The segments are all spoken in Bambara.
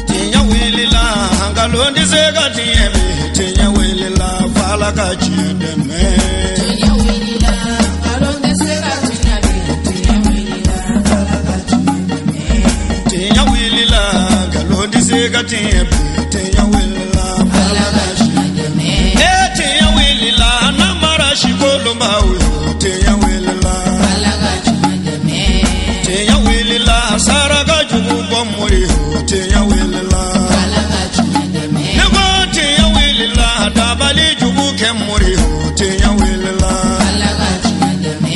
Tiɲɛ wulila, nkalon tɛ se ka tiɲɛ bi. Tiɲɛ wulila, f'Ala ka tiɲɛ dɛmɛ. Tiɲɛ wulila, nkalon tɛ se ka tiɲɛ bi. Tiɲɛ wulila, f'Ala ka tiɲɛ dɛmɛ. Tiɲɛ wulila, nkalon tɛ se ka tiɲɛ bi. Tiɲɛ wulila, f'Ala ka tiɲɛ dɛmɛ. E tiɲɛ wulila, namara si kolonbaw yo. Tiɲɛ wulila, f'Ala ka tiɲɛ dɛmɛ. Tiɲɛ wulila, saraka jugu bɔ mori yo. Tiɲɛ wulila, f'Ala ka tiɲɛ dɛmɛ. Ne ko tiɲɛ wulila, dabali jugu kɛ mori yo. Tiɲɛ wulila, f'Ala ka tiɲɛ dɛmɛ.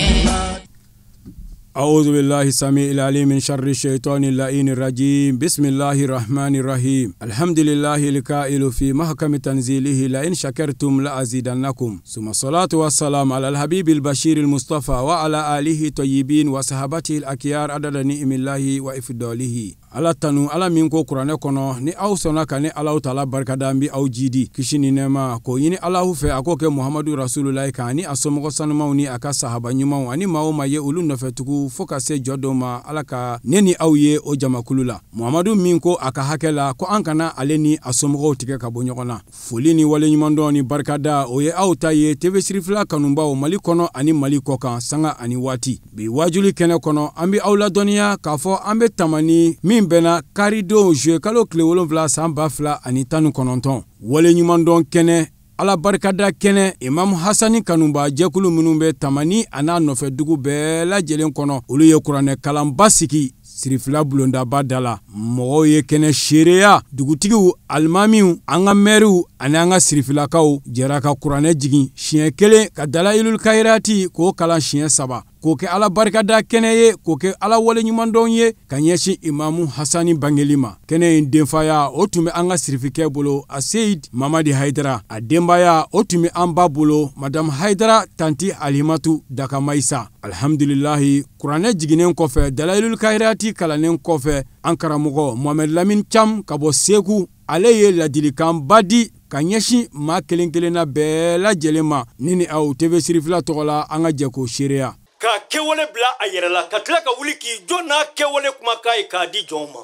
أعوذ بالله السميع العليم من شر الشيطان اللعين الرجيم. بسم الله الرحمن الرحيم. الحمد لله الكائل في محكم تنزيله لئن شكرتم لأزيدنكم. ثم الصلاة والسلام على الحبيب البشير المصطفى وعلى آله الطيبين وصحابته الأكيار عدد نعم الله وإفضاله. Ala tanu, Ala min ko kuranɛ kɔnɔ ni aw sɔnna ka ne Alahu Taala barikada, n bi aw jidi kisi ni nɛɛma k'o ɲini Alahu fɛ, a k'o kɛ Muhamadu Rasululayi kan ani a somɔgɔ sanumaw ni a ka sahaba ɲumanw ani maa o maa ye olu nɔfɛ tugu fo ka se jɔ dɔ ma. Ala ka ne ni aw ye o jamakulu la. Muhamadu min ko a ka hakɛ la ko an kana ale ni a somɔgɔw tigɛ ka bɔ ɲɔgɔn na. Foli ni waleɲumandɔn ni barikada, o ye aw ta ye TV Sirifila kanubaw Mali kɔnɔ ani Mali kɔkan, sanga ani waati. Bi wajuli kɛnɛ kɔnɔ, an bɛ aw ladɔnniya k'a fɔ an bɛ tamani min bɛnna karidon juillet kalo tile 7 san 2019, waleɲumandɔn kɛnɛ, Ala barikada kɛnɛ, Imam Hasani kanuba jɛkulu minnu bɛ tamani a n'a nɔfɛ dugu bɛɛ lajɛlen kɔnɔ, olu ye kuranɛ kalanba sigi Sirifila bulondaba da la. Mɔgɔw ye kɛnɛ seereya, dugutigiw, alimamiw, an ka mɛriw ani an ka sirifilakaw jɛra ka kuranɛ jigin siɲɛ 1 ka Dalailul Kayirati k'o kalan siɲɛ 3, k'o kɛ Ala barikada kɛnɛ ye, k'o kɛ Ala waleɲumandɔn ye ka ɲɛsin Imamu Hasani bangeli ma. Kɛnɛ in denfaya, o tun bɛ an ka sirifikɛ bolo, Aseyid Mamadi Hayidara. A denbaya, o tun bɛ an ba bolo, Madame Hayidara Tanti Alimatu Dakamayisa. Alhamdulilahi, kuranɛ jiginnen kɔfɛ, Dalailul Kayirati kalannen kɔfɛ, an karamɔgɔ Mohamed Lamine Cham ka bɔ Segu, ale ye ladilikanba di ka ɲɛsin maa kelen kelenna bɛɛ lajɛlen ma. Ni aw TV Sirifila tɔgɔ la, an ka jɛ k'o seereya. Ka kɛwale bila a yɛrɛ la, ka tila ka wuli k'i jɔ n'a kɛwale kumakan ye k'a di jɔnw ma,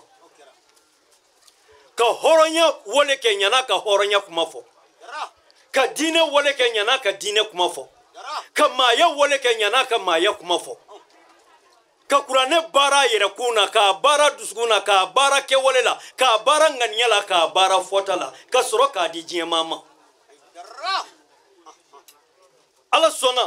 ka hɔrɔnya wale kɛ ɲana ka hɔrɔnya kuma fɔ, ka diinɛ wale kɛ ɲana ka diinɛ kuma fɔ, ka maaya wale kɛ ɲana ka maaya kuma fɔ, ka kuranɛ baara a yɛrɛ kun na, k'a baara dusukun na, k'a baara kɛwale la, k'a baara ŋaniya la, k'a baara fɔta la, ka sɔrɔ k'a di diɲɛmaa ma. Ala sɔnna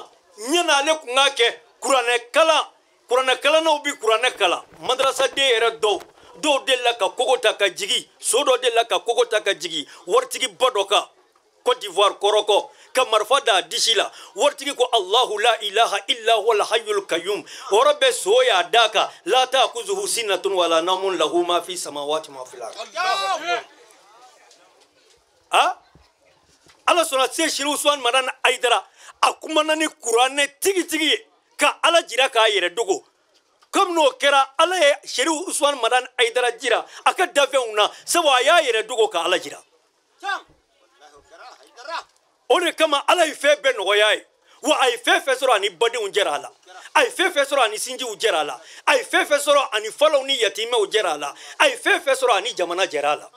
ɲɛna ale kun k'a kɛ kuranɛ kalan, kuranɛ kalannaw bi kuranɛ kalan, madrasaden yɛrɛ dɔw delila ka kogo ta ka jigin, so dɔ delila ka kogo ta ka jigin waritigiba dɔ kan Côte d'Ivoire kɔrɔkɔ, ka marifa da a disi la. Waritigi ko Allahu la ilaha illa huwa al-hayyul qayyum, o yɔrɔ bɛɛ so y'a d'a kan, la ta'khuzuhu sinatun wala nawmun lahu ma fi samawati ma fil ard. Ah, Ala sɔnna se Serifu Usumani Madani Hayidara, a kumana ni kuranɛ tigitigi ye ka Ala jira k'a yɛrɛ dogo. Komi n'o kɛra, Ala ye Serifu Usumani Madani Hayidara jira a ka dafɛnw na, sabu a y'a yɛrɛ dogo ka Ala jira. O de kama Ala ye fɛn bɛɛ nɔgɔya ye. Wa a ye fɛn fɛn sɔrɔ, ani badenw jɛra a la, a ye fɛn fɛn sɔrɔ, ani sinjiw jɛra a la, a ye fɛn fɛn sɔrɔ, ani falaw ni yatimɛw jɛra a la, a ye fɛn fɛn sɔrɔ, ani jamana jɛra a la.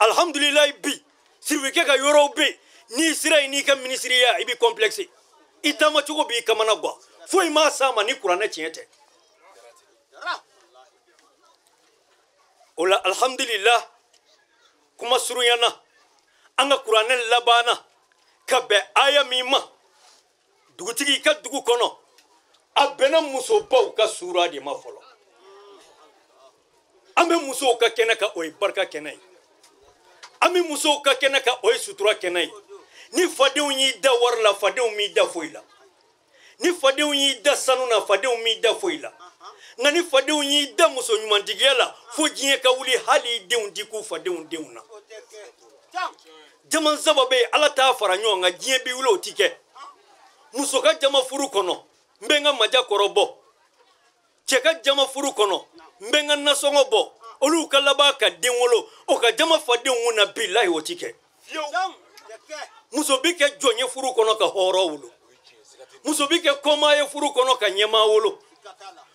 Alhamdulilayi, bi sirifikɛ ka yɔrɔw bɛ yen, n'i sera yen n'i ka minisiriya, i b'i complexe, i taamacogo b'i kamana gan, foyi m'a s'a ma ni kuranɛ tiɲɛ tɛ. O la alhamdulilah, kuma surunyana, an ka kuranɛ labanna ka bɛn aya min ma, dugutigi ka dugu kɔnɔ, a bɛnna musobaw ka suura de ma fɔlɔ. An bɛ musow ka kɛnɛ kan, o ye barika kɛnɛ ye. An bɛ musow ka kɛnɛ kan, o ye sutura kɛnɛ ye. Ni fadenw y'i da wari la, fadenw m'i da foyi la. Ni fadenw y'i da sanu na, fadenw m'i da foyi la. Nka ni fadenw y'i da muso ɲumantigiya la, fo diɲɛ ka wuli, hali i denw ti k'u fadenw denw na. Jama saba bɛ yen, Ala t'a fara ɲɔgɔn kan, diɲɛ bɛ wuli o ti kɛ. Muso ka jama furu kɔnɔ, n bɛ n ka maja kɔrɔ bɔ. Cɛ ka jama furu kɔnɔ, n bɛ n ka nasɔngɔ bɔ. Olu ka laban ka den wolo, o ka jama fadenw kun na, bilahi o ti kɛ. Muso bi kɛ jɔn ye furu kɔnɔ ka hɔrɔn wolo. Muso bi kɛ kɔmaa ye furu kɔnɔ ka ɲɛmaa wolo.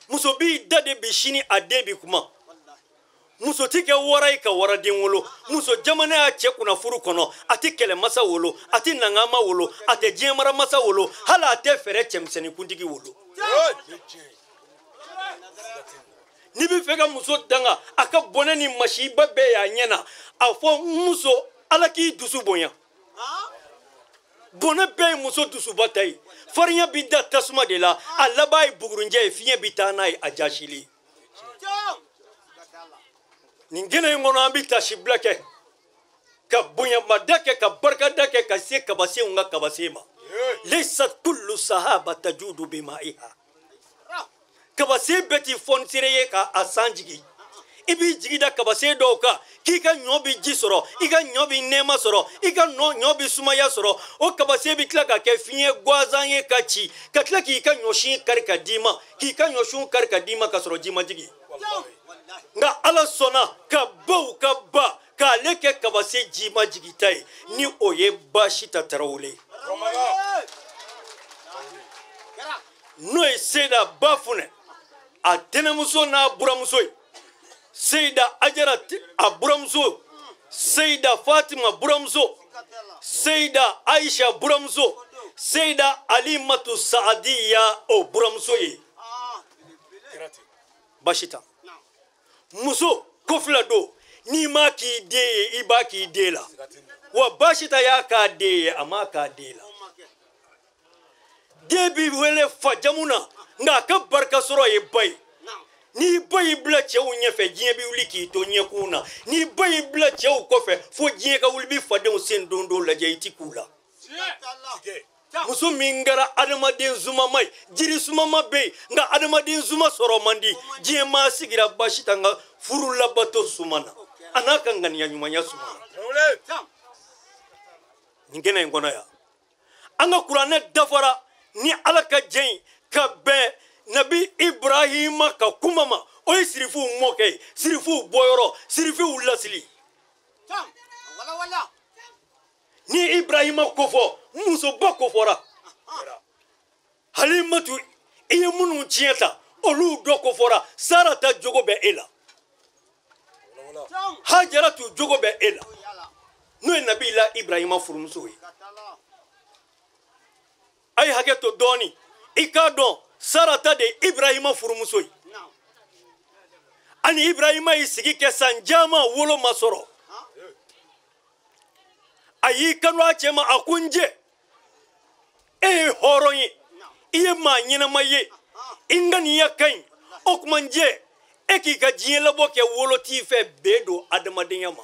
Muso b'i da de bi sini a den bi kuma. Muso ti kɛ wara ye ka waraden wolo. Muso jamana y'a cɛ kunna furu kɔnɔ, a tɛ kɛlɛmasa wolo, a tɛ nangama wolo, a tɛ diɲɛmaramasa wolo, hali a tɛ fɛɛrɛ cɛmisɛnninkuntigi wolo. N'i bɛ fɛ ka muso danga, a ka bɔnɛ ni masiba bɛɛ y'a ɲɛ na, a fɔ muso ala k'i dusu bonya. Bɔnɛ bɛɛ ye muso dusuba ta ye. Farinya bɛ da tasuma de la, a laban ye bugurunjɛ ye, fiɲɛ bɛ taa n'a ye a jasili. Nin kɛnɛ in kɔnɔ an bɛ tasibila kɛ, ka bonyamada kɛ, ka barikada kɛ, ka se kabasenw ka kabasen ma. Laysa kullu sahaba tajudu bimaiha. Kabasen bɛɛ ti fɔnisere ye k'a san jigin. I b'i jigi da kabasen dɔw kan k'i ka ɲɔ bɛ ji sɔrɔ, i ka ɲɔ bɛ nɛɛma sɔrɔ, i ka ɲɔ bɛ sumaya sɔrɔ. O kabasen bɛ tila ka kɛ fiɲɛ gansan ye ka ci, ka tila k'i ka ɲɔsin kari ka d'i ma, k'i ka ɲɔsun kari ka d'i ma ka sɔrɔ ji ma jigin. Nka ala sɔnna ka baw ka ba k'ale kɛ kabasen ji ma jigita ye, ni o ye Baasita Tarawele. N'o ye Seyida Bafunɛ a tɛnɛmuso n'a buramuso ye, Seyida Ajara a buramuso, Seyida Fatima buramuso, Seyida Aisha buramuso, Seyida Alimatu Saadiya o buramuso ye. Baasita muso ko fila don, n'i m'a k'i den ye i b'a k'i den la. Wa Baasita y'a k'a den ye, a m'a k'a den la. Den b'i wele fa jamu na, nka a ka barika sɔrɔ ye ba ye. N'i ba y'i bila cɛw ɲɛfɛ, diɲɛ bɛ wuli k'i to ɲɛkun na. N'i ba y'i bila cɛw kɔfɛ, fo diɲɛ ka wuli b'i fadenw sen don dɔw lajɛ, i ti k'u la. Muso min kɛra adamaden zumama ye, jiri sumama bɛ yen, nka adamaden zuma sɔrɔ man di. Diɲɛ maa sigira Baasita nka furu labato suma na, a n'a ka ŋaniya ɲumanya suma na. Nin kɛnɛ in kɔnɔ yan, an ka kuranɛ dafara ni ala ka jɛ ye ka bɛn Nabi Ibrahima ka kuma ma. O ye sirifuw mɔkɛ ye, sirifuw bɔyɔrɔ, sirifuw lasili. Ni Ibrahima kofɔ, musoba kofɔra. Halimatu i ye minnu tiɲɛ ta, olu dɔ kofɔra. Sara ta jogo bɛ e la, Hajaratu jogo bɛ e la, n'o ye Nabila Ibrahima furumuso ye. A ye hakɛ to dɔɔni, i k'a dɔn Sara ta de ye Ibrahima furumuso ye. Ani Ibrahima y'i sigi kɛ san caman wolo ma sɔrɔ. A y'i kanu a cɛ ma, a ko n jɛ, e ye hɔrɔn ye, i ye maa ɲɛnama ye, i ŋaniya ka ɲi. O tuma n jɛ, e k'i ka diɲɛ labɔ kɛ wolo t'i fɛ, bɛn don adamadenya ma.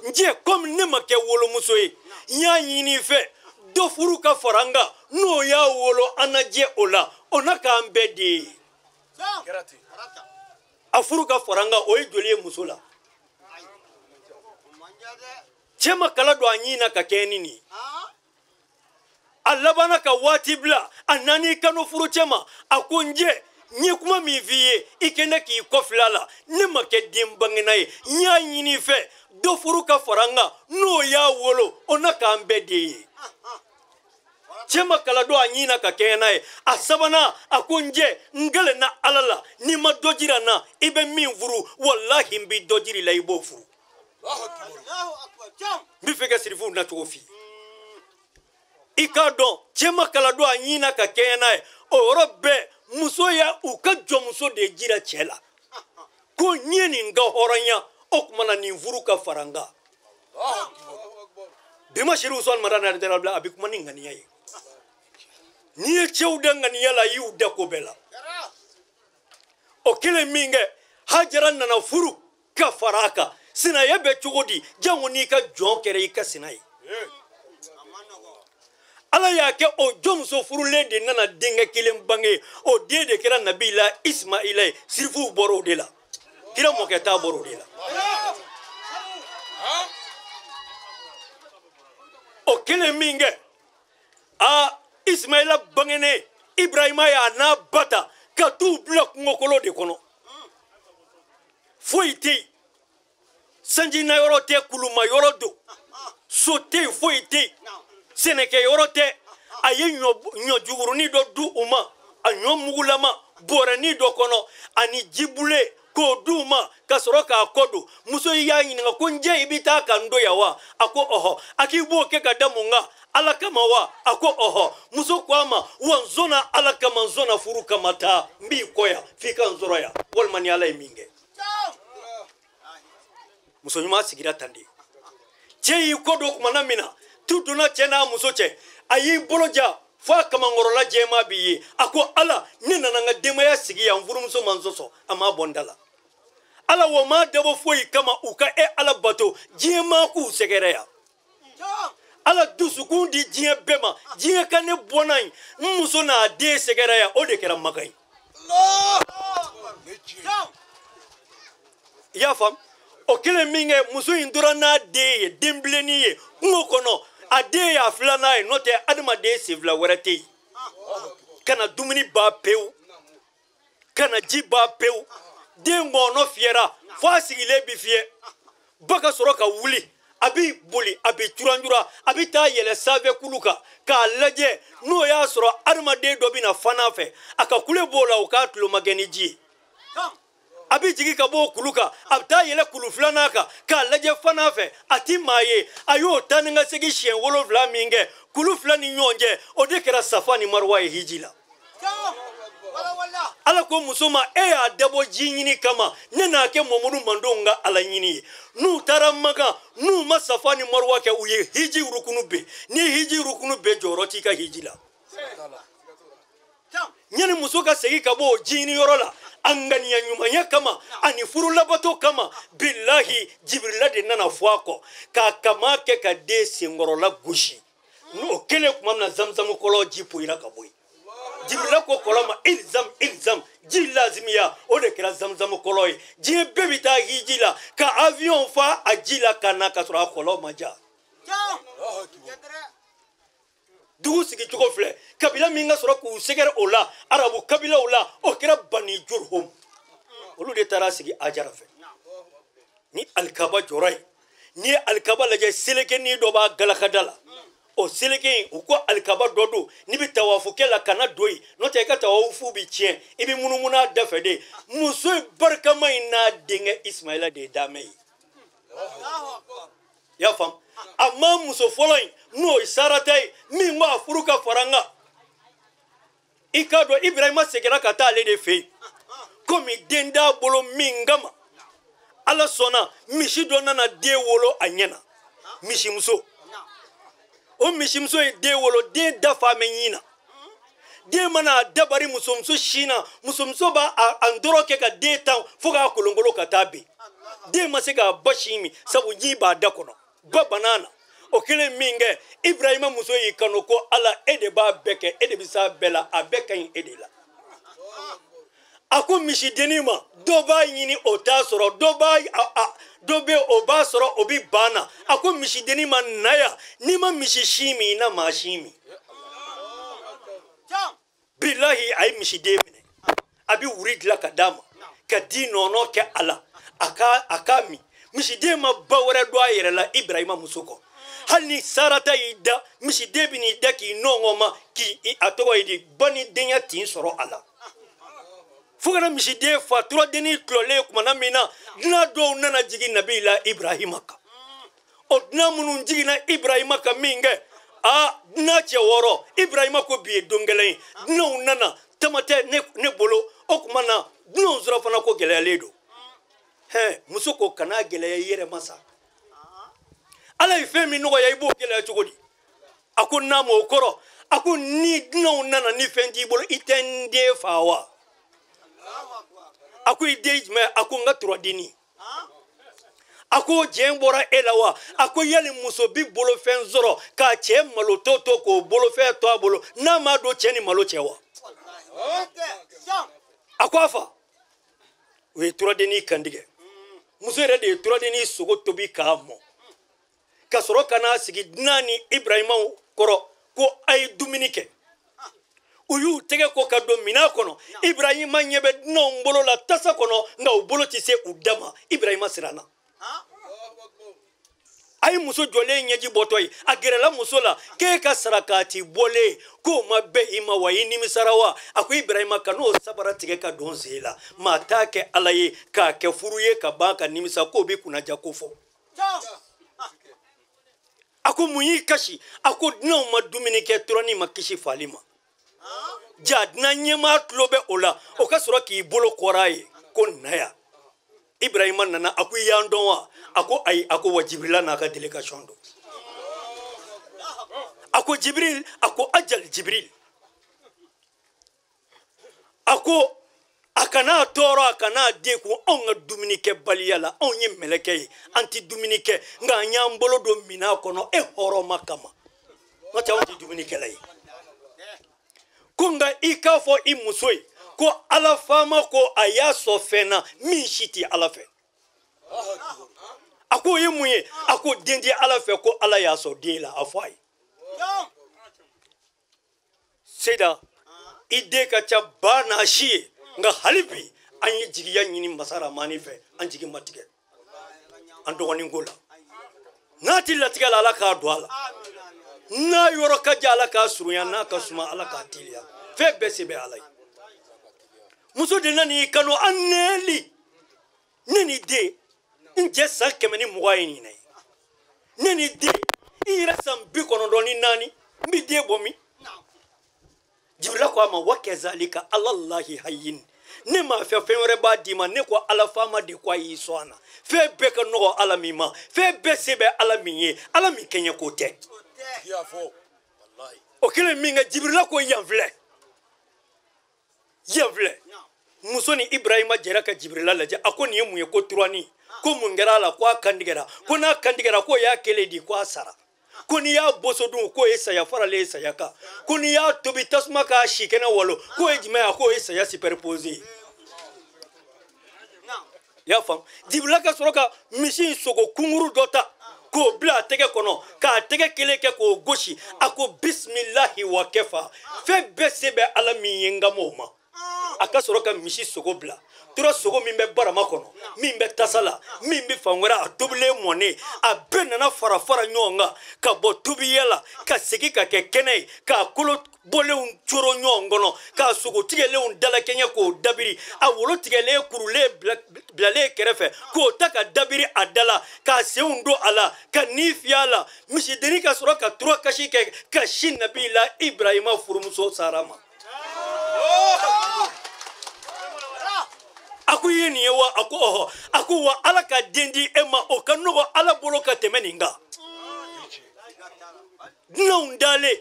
N jɛ, komi ne ma kɛ wolomuso ye, n y'a ɲini i fɛ dɔ furu ka fara n kan, n'o y'a wolo an na jɛ o la, o na k'an bɛɛ de ye. A furu ka fara n kan, o ye joli ye muso la. Cɛ ma kala don a ɲin na ka kɛ ni nin ye. A labanna ka waati bila, a nan'i kanu furu cɛ ma, a ko n jɛ, n ye kuma min f'i ye, i kɛnɛ k'i kɔfilɛ a la, ne ma kɛ den bangena ye, n y'a ɲini i fɛ dɔ furu ka fara n kan, n'o y'a wolo, o na k'an bɛɛ de ye. Cɛ ma kala don a ɲin na ka kɛɲɛ n'a ye. A sabanan, a ko n jɛ, n galenna ala la, n'i ma dɔ jira n na, i bɛ min furu, walahi n bɛ dɔ jira i la, i b'o furu. N bɛ fɛ ka sirifuw nacogo f'i ye. I k'a dɔn cɛ ma kala don a ɲin na ka kɛɲɛ n'a ye. O yɔrɔ bɛɛ, muso ya u ka jɔnmuso de jira cɛ la ko n ye nin ka hɔrɔnya, o tuma na nin furu ka fara n kan. Bi ma Serifu Usumani Madani Haidara a bɛ kuma ni ŋaniya ye. N'i ye cɛw da ŋaniya la, i y'u da ko bɛɛ la. O kelen min kɛ, Hajara nana furu ka fara a kan. Sinaya bɛ cogo di, jango n'i ka jɔn kɛra i ka sina ye. Ala y'a kɛ o jɔnmuso furulen de nana denkɛ kelen bange, o den de kɛra Nabila Ismaila ye. Sirifuw bɔra o de la, kira mɔkɛ ta bɔra o de la. O kelen min kɛ, a Ismaila bangenen, Ibrahima y'a n'a ba ta ka t'u bila kungokolo de kɔnɔ. Foyi tɛ yen, sanji na yɔrɔ tɛ, kuluma yɔrɔ don, so tɛ yen, foyi tɛ yen, sɛnɛkɛ yɔrɔ tɛ. A ye ɲɔjugurunin dɔ di u ma, a ɲɔ mugulama bɔrɛnin dɔ kɔnɔ ani jibule k'o d'u ma ka sɔrɔ k'a kɔ don. Muso y'a ɲininka ko n jɛ i bɛ taa ka n don yan wa? A ko ɔhɔ. A k'i b'o kɛ ka da mun kan? Ala kama wa? A ko ɔhɔ. Muso ko a ma wa n sɔnna Ala kama, n sɔnna furu kama, taa n b'i kɔ yan f'i ka n sɔrɔ yan walima ni Ala ye min kɛ. Muso ɲuman sigira tan de. Cɛ y'i kɔ don kumana min na, tu donna cɛ n'a muso cɛ, a y'i bolo ja fo a kamankɔrɔla jɛman b'i ye. A ko Ala, ne nana n ka denbaya sigi yan, n furumuso ma n sɔsɔ, a ma bɔ n da la. Ala wa ma dabɔ foyi kama u ka e Ala bato, diɲɛ maa k'u sɛgɛrɛ yan. Ala dusukun di diɲɛ bɛɛ ma, diɲɛ ka ne bɔnna yen, n muso n'a den sɛgɛrɛ yan, o de kɛra Makan ye. I y'a faamu? O kelen min kɛ, muso in tora n'a den ye, den bilennin ye kungo kɔnɔ. A den y'a filanan ye, n'o tɛ adamaden sen fila wɛrɛ tɛ yen. Ka na dumuni ban pewu, ka na ji ban pewu. Den ngɔɔnɔ fiyɛra fo a sigilen bi fiyɛ. Ba ka sɔrɔ ka wuli, a bi boli, a bi curancuran, a bi taa yɛlɛ sanfɛ kulu kan k'a lajɛ n'o y'a sɔrɔ adamaden dɔ bɛ na fana fɛ, a ka kule b'o la o k'a tulo magɛn ni ji ye. A bɛ jigin ka bɔ o kulu kan, a bɛ taa yɛlɛ kulu filanan kan k'a lajɛ fana fɛ, a ti maa ye. A y'o taa ni ka segin siɲɛ 7 min kɛ kulu fila ni ɲɔgɔn cɛ, o de kɛra Safa ni Maruwa ye hiji la. Ala ko muso ma, e y'a dabɔ ji ɲini kama, ne n'a kɛ Mamadu mandenw ka Ala ɲini ye. N'u taara Makan, n'u ma Safa ni Maruwa kɛ, u ye hiji rukunu bɛɛ. Ni hiji rukunu bɛɛ, jɔyɔrɔ t'i ka hiji la. Yanni muso ka segin ka bɔ o ji ɲini yɔrɔ la, a ŋaniya ɲumanya kama ani furu labato kama, bilahi Jibirila de nana fɔ a kɔ k'a kama kɛ ka den senkɔrɔla gosi. N'o kɛlen tuma min na, Zamzamu kɔlɔn ji poyira ka bɔ yen. Jibirila ko kɔlɔn ma ilzam ilzam, ji lazimiya, o de kɛra Zamzamu kɔlɔn ye. Diɲɛ bɛɛ bɛ taa hiji la ka avion fa a ji la ka na ka sɔrɔ a kɔlɔn ma ja. Dugu sigicogo filɛ, kabila min ka sɔrɔ k'u sɛgɛrɛ o la, arabu kabilaw la, o kɛra Bani Jurhum. Olu de taara sigi Ajara fɛ. Ni alikaba jɔra yen, n'i ye alikaba lajɛ, selekenin dɔ b'a galakada la. O seleke in, u ko alikaba dɔ don, n'i bɛ tawafu kɛ la kana don yen, n'o tɛ i ka tawafu bɛ tiɲɛ, i bɛ munumunu a da fɛ de. Muso in barikama in n'a denkɛ Ismaila de ye daamɛ ye. I y'a faamu? A ma muso fɔlɔ in n'o ye Sarata ye, min ko a furu ka fara n kan. I k'a dɔn Ibrahima seginna ka taa ale de fɛ yen, komi den t'a bolo min kama, Ala sɔnna misi dɔ nana den wolo a ɲɛ na, misimuso. O misimuso ye den wolo, den da fa mɛ ɲin na. Den mana dabari musomuso sin na, musomuso b'a a ntɔrɔ kɛ ka den tan fo k'a kolonkolo ka taa bin. Den ma se k'a ba sin min, sabu ji b'a da kɔnɔ, ba banna na. O kelen min kɛ, Ibrahima muso y'i kanu ko Ala, e de b'a bɛɛ kɛ, e de bɛ s'a bɛɛ la, a bɛɛ ka ɲi e de la. A ko misidennin ma, dɔ b'a ɲini o t'a sɔrɔ, dɔ b'a a dɔ bɛ o b'a sɔrɔ o bɛ ban na. A ko misidennin ma, na yan, n'i ma misi sin min, i na maa sin min. Bilahi a ye misiden minɛ, a bɛ wuri dilan ka d'a ma, ka di nɔnɔ kɛ a la, a k'a min. Misiden ma ba wɛrɛ don a yɛrɛ la Ibrahima muso kɔ. Hali ni Sarata y'i da, misiden bɛ n'i da k'i nɔngɔn ma, k'i a tɔgɔ ye di, ba ni denya tin sɔrɔ a la. Fo kana misiden fa turadennin tulɔlen kumana min na, dunan dɔw nana jigin Nabila Ibrahima kan. O dunan minnu jiginna Ibrahima kan min kɛ, a dunan cɛ 6, Ibrahima ko bi ye don gɛlɛn ye. Dunanw nana, tama tɛ ne bolo, o tuma na dunanw sɔrɔ fana ko gɛlɛyalen don. Hɛn, muso ko kana gɛlɛya i yɛrɛ ma sa. Ala ye fɛn min nɔgɔya i b'o gɛlɛya cogo di? A ko n'a ma o kɔrɔ, a ko ni dunanw nana ni fɛn t'i bolo, i tɛ n den fa wa? A ko i den jumɛn? A ko n ka turadennin. A ko jɛn bɔra e la wa? A ko yali muso bi bolofɛn sɔrɔ k'a cɛ malo tɔ to k'o bolofɛn to a bolo, n'a m'a don cɛ ni malo cɛ wa? A ko a fa. U ye turadennin kantigɛ. Muso yɛrɛ de ye turadennin sogo tobi k'a mɔ, ka sɔrɔ ka n'a sigi dunan ni Ibrahima kɔrɔ ko a ye dumuni kɛ. U y'u tɛgɛ ko ka don minɛn kɔnɔ. Ibrahima ɲɛ bɛ dunanw bolo la tasa kɔnɔ, nka u bolo tɛ se u da ma. Ibrahima siranna. A ye muso jɔlen ɲɛji bɔtɔ ye, a gɛrɛla muso la k'e ka sarakati bɔlen k'o ma bɛn i ma wa, i nimisara wa? A ko Ibrahima ka n'o sabara tigɛ ka don sen la, maa t'a kɛ Ala ye k'a kɛ furu ye ka ban ka nimisa k'o bɛ kunnaja ko fɔ. A ko mun y'i kasi? A ko dunanw ma dumuni kɛ, turanin ma kisi fali ma. Ja dunan ɲɛmaa tulo bɛ o la, o ka sɔrɔ k'i bolo kɔr'a ye ko na yan. Ibrahima nana, a ko i y'an dɔn wa? A ko ayi. A ko wa Jibrila n'a ka délégation don. A ko Jibril, a ko ajal Jibril. A ko a kana tɔɔrɔ, a kana degun anw ka dumunikɛbaliya la, anw ye mɛlɛkɛ ye, an tɛ dumuni kɛ, nka an y'an bolo don minan kɔnɔ e hɔrɔnma kama, n'o tɛ anw tɛ dumunikɛla ye. Ko nka i k'a fɔ i muso ye ko Ala faama ko a y'a sɔn fɛn na min si tɛ Ala fɛ. A ko o ye mun ye? A ko den tɛ Ala fɛ, ko Ala y'a sɔn den la, a fɔ a ye. Seyida, i den ka ca ba n'a si ye, nka hali bi an ye jigiya ɲini masa Ramani fɛ, an jigi ma tigɛ an dɔgɔnin ko la. N'a ti latigɛ la, Ala k'a don a la. N'a yɔrɔ ka jan, Ala k'a surunya, n'a ka suma, Ala k'a teliya. Fɛn bɛɛ se bɛ Ala ye. Muso de nana i kanu an nɛli, ne ni den n cɛ san 120 ye ɲinɛ ye, ne ni den i yɛrɛ san 94, n bɛ den bɔ min? Jibirila ko a ma wa kazalika alallahi hayyin, ne m'a fɛ fɛn wɛrɛ b'a d'i ma, ne ko Ala faama de ko a y'i sɔn a na. Fɛn bɛɛ ka nɔgɔ Ala min ma, fɛn bɛɛ se bɛ Ala min ye, Ala min kɛɲɛ ko tɛ. O kɛlen min kɛ, Jibirila ko yan filɛ, yan filɛ. Muso ni Ibrahima jɛra ka Jibirila lajɛ, a ko nin ye mun ye? Ko turani. Ko mun kɛra a la? Ko a kantigɛra. Ko n'a kantigɛra, k'o y'a kɛlen di, ko a sara. Ko n'i y'a boso dun, k'o ye saya faralen ye saya kan. Ko n'i y'a tobi tasuma k'a si kɛnɛ walo, k'o ye jumɛn ye? K'o ye saya superposé ye. I y'a faamu? Jibirila ka sɔrɔ ka misi in sogo kunkuru dɔ ta k'o bila a tɛgɛ kɔnɔ, k'a tɛgɛ kelen kɛ k'o gosi. A ko bisimilahi wa kɛfa, fɛn bɛɛ se bɛ Ala min ye, n ka m'o ma. A ka sɔrɔ ka misi sogo bila, tura sogo min bɛ barama kɔnɔ, min bɛ tasa la, min bɛ fan wɛrɛ, a tobilen mɔnen, a bɛɛ nana fara fara ɲɔgɔn kan ka bɔ tobiya la ka segin ka kɛ kɛnɛ ye, k'a kolo bɔlenw coro ɲɔgɔn kɔnɔ, k'a sogo tigɛlenw dalakɛɲɛ k'o dabiri, a wolo tigɛlen kurulen bilalen kɛrɛfɛ k'o ta ka dabiri a da la, k'a senw don a la, ka ni fiyɛ a la. Misidennin ka sɔrɔ ka tura kasi kɛ ka sin Nabila Ibrahima furumuso Sara ma. A ko i ye nin ye wa? A ko ɔhɔ. A ko wa Ala ka den di e ma, o ka nɔgɔ Ala bolo ka tɛmɛ nin kan. Dunanw dalen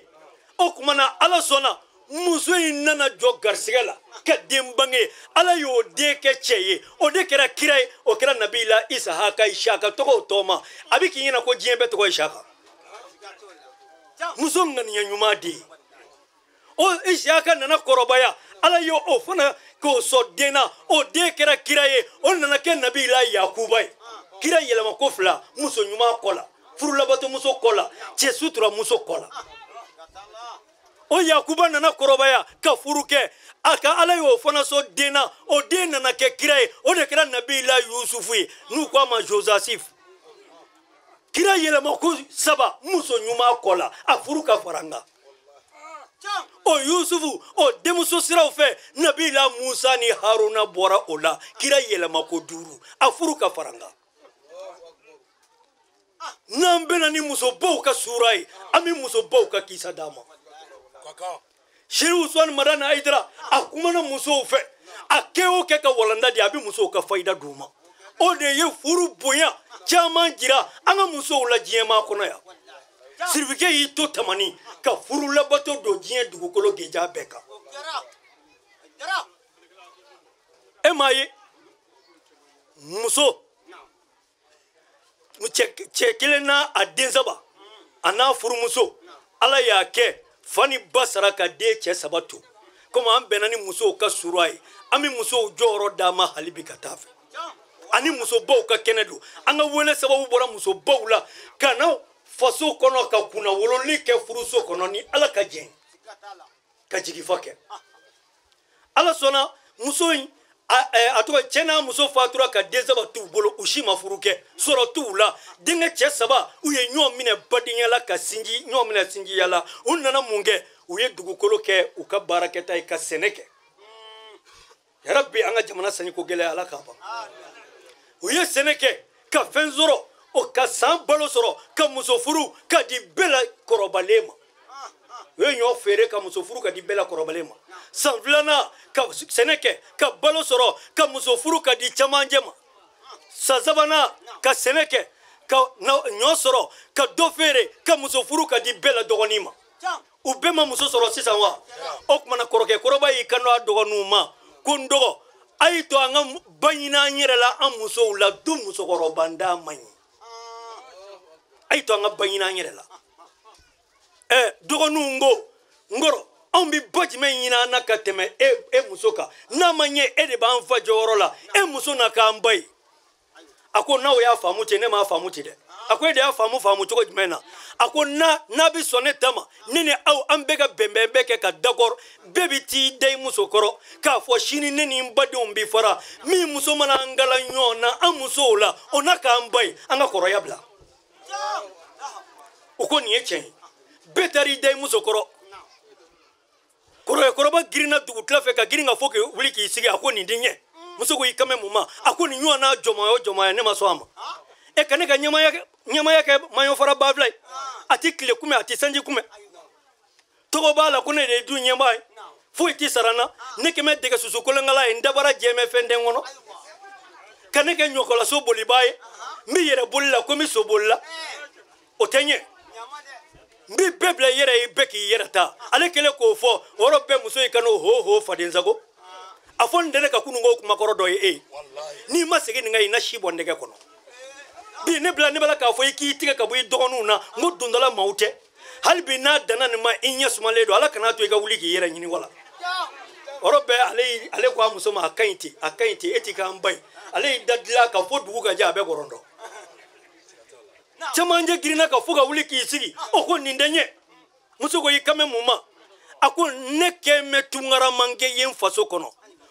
o tuma na, Ala sɔnna, muso in nana jɔ garisigɛ la ka den bange. Ala y'o den kɛ cɛ ye, o de kɛra kira ye, o kɛra Nabila Isahaka. Isaka tɔgɔ tɔgɔma, a bɛ k'i ɲɛna ko diɲɛ bɛɛ tɔgɔ Isaka. Muso ŋaniya ɲuman de ye. O Isaka nana kɔrɔbaya, Ala ye o fana k'o sɔn den na, o den kɛra kira ye, o nana kɛ Nabila Yakuba ye. Kira yɛlɛma ko fila, muso ɲuman kɔ la, furulabato-muso kɔ la, cɛ sutura muso kɔ la. O Yakuba nana kɔrɔbaya ka furu kɛ, a ka Ala y'o fana sɔn den na, o den nana kɛ kira ye, o de kɛra Nabila Yusufu ye, n'u ko a ma Josasif. Kira yɛlɛma ko saba, muso ɲuman kɔ la, a furu ka fara n kan. O Yusufu, o denmuso siraw fɛ, Nabila Musa ni Haruna bɔra o la, kira yɛlɛma ko duuru, a furu ka fara n kan. N'an bɛna ni musobaw ka sura ye, an bɛ musobaw ka kisa d'a ma. Seyidu Usumani Madani Hayidara, a kumana musow fɛ, a kɛ o kɛ ka walanda di, a bɛ musow ka fayida d'u ma. O de ye furu bonya caman jira an ka musow la diɲɛmaa kɔnɔ yan. Sirifikɛ y'i to tamani ka furu labato don diɲɛ dugukolo geja bɛɛ kan. E m'a ye muso cɛ kelen n'a a den saba a n'a furumuso, Ala y'a kɛ fa ni ba sara ka den cɛ saba to. Komi an bɛnna ni musow ka sura ye, an bɛ musow jɔyɔrɔ d'a ma hali bi ka taa fɛ. Ani musobaw ka kɛnɛ don, an ka wele sababu bɔra musobaw la ka na faso kɔnɔ ka kunna wololi kɛ furuso kɔnɔ ni Ala ka jɛn ka jigifa kɛ. Ala sɔnna muso in A tɔgɔ cɛ n'a muso fatura ka den saba t'u bolo, u si ma furu kɛ, sɔrɔ t'u la. Denkɛ cɛ saba, u ye ɲɔgɔn minɛ badenya la ka sinji ɲɔgɔn minɛ sinjiya la. U nana mun kɛ? U ye dugukolo kɛ u ka baarakɛta ye ka sɛnɛ kɛ. Yarabi, an ka jamana sanjiko gɛlɛya, Ala k'a ban. U ye sɛnɛ kɛ ka fɛn sɔrɔ, o ka san balo sɔrɔ, ka muso furu ka di bɛɛ la kɔrɔbalen ma. U ye ɲɔ feere ka muso furu ka di bɛɛ la kɔrɔbalen ma. San filanan, ka sɛnɛ kɛ ka balo sɔrɔ, ka muso furu ka di camancɛ ma. San sabanan, ka sɛnɛ kɛ ka ɲɔ sɔrɔ, ka dɔ feere, ka muso furu ka di bɛɛ la dɔgɔnin ma. U bɛɛ ma muso sɔrɔ sisan wa? O kumana kɔrɔkɛ kɔrɔba y'i kanto a dɔgɔninw ma ko n dɔgɔ, a y'i to an ka ba ɲini an yɛrɛ la, an musow la, du musokɔrɔba da man ɲi. A y'i to an ka ba ɲini an yɛrɛ la. Dɔgɔninw ko n kɔrɔ, anw bɛ ba jumɛn ɲini an na ka tɛmɛ e muso kan? N'a ma ɲɛ, e de b'an fa jɔyɔrɔ la, e muso na k'an ba ye. A ko n'aw y'a faamu ten, ne m'a faamu ten dɛ. A ko e de y'a faamu cogo jumɛn na? A ko n'a bɛ sɔn ne ta ma, ne ni aw an bɛɛ ka bɛnbɛn bɛɛ kɛ ka d'accord, bɛɛ bɛ t'i da i muso kɔrɔ k'a fɔ sini ne ni n badenw bɛ fara, min muso mana an gala ɲɔgɔn na an musow la, o n'a k'an ba ye, an ka kɔrɔya bila. O ko nin ye tiɲɛ ye. Bɛɛ taara i da i muso kɔrɔ. Kɔrɔba girinna dugutila fɛ ka girin ka fɔ k'i wuli k'i sigi. A ko nin tɛ ɲɛ. Muso ko i kan bɛ mun ma? A ko nin ɲɔgɔn n'a jɔmaya o jɔmaya, ne ma sɔn a ma. E ka ne ka ɲɛmaya kɛ maɲɔfara ba fila ye, a ti tile kunbɛn, a ti sanji kunbɛn. Tɔgɔ b'a la ko ne de ye du ɲɛmaa ye, foyi ti sara n na. Ne kɛmɛ dɛgɛ susu kolonkala ye, n dabara jɛmɛ fɛn tɛ n kɔnɔ. Ka ne kɛ ɲɔkɔlaso bolibaa ye, n bɛ yɛrɛ boli la ko n bɛ so boli la, o tɛ ɲɛ. N bɛ bɛɛ bila i yɛrɛ ye, bɛɛ k'i yɛrɛ ta. Ale kɛlen k'o fɔ, o yɔrɔ bɛɛ muso y'i kan'o ho ho fadensago. A fɔ n tɛ ne ka kununko kumakɔrɔ dɔ ye e ye. N'i ma segin nin kan, i na si bɔ nɛgɛ kɔnɔ. Bi ne bila ne b'a la k'a fɔ i k'i tigɛ ka bɔ i dɔgɔninw na, n ko dondala maaw tɛ. Hali bi n'a danna nin ma, i ɲɛ sumalen don, Ala kan'a to i ka wuli k'i yɛrɛ ɲini wala. O yɔrɔ bɛɛ ale ko a muso ma, a ka ɲi ten, a ka ɲi ten, e t'i k'an ba ye. Ale y'i da dilan ka fɔ dugu ka jɛ, a bɛɛ kɔrɔntɔ. Camancɛ girinna ka fɔ ka wuli k'i sigi, o ko nin tɛ ɲɛ. Muso ko i kan bɛ mun ma? A ko ne kɛ mɛ tunkaramakɛ ye n faso kɔnɔ,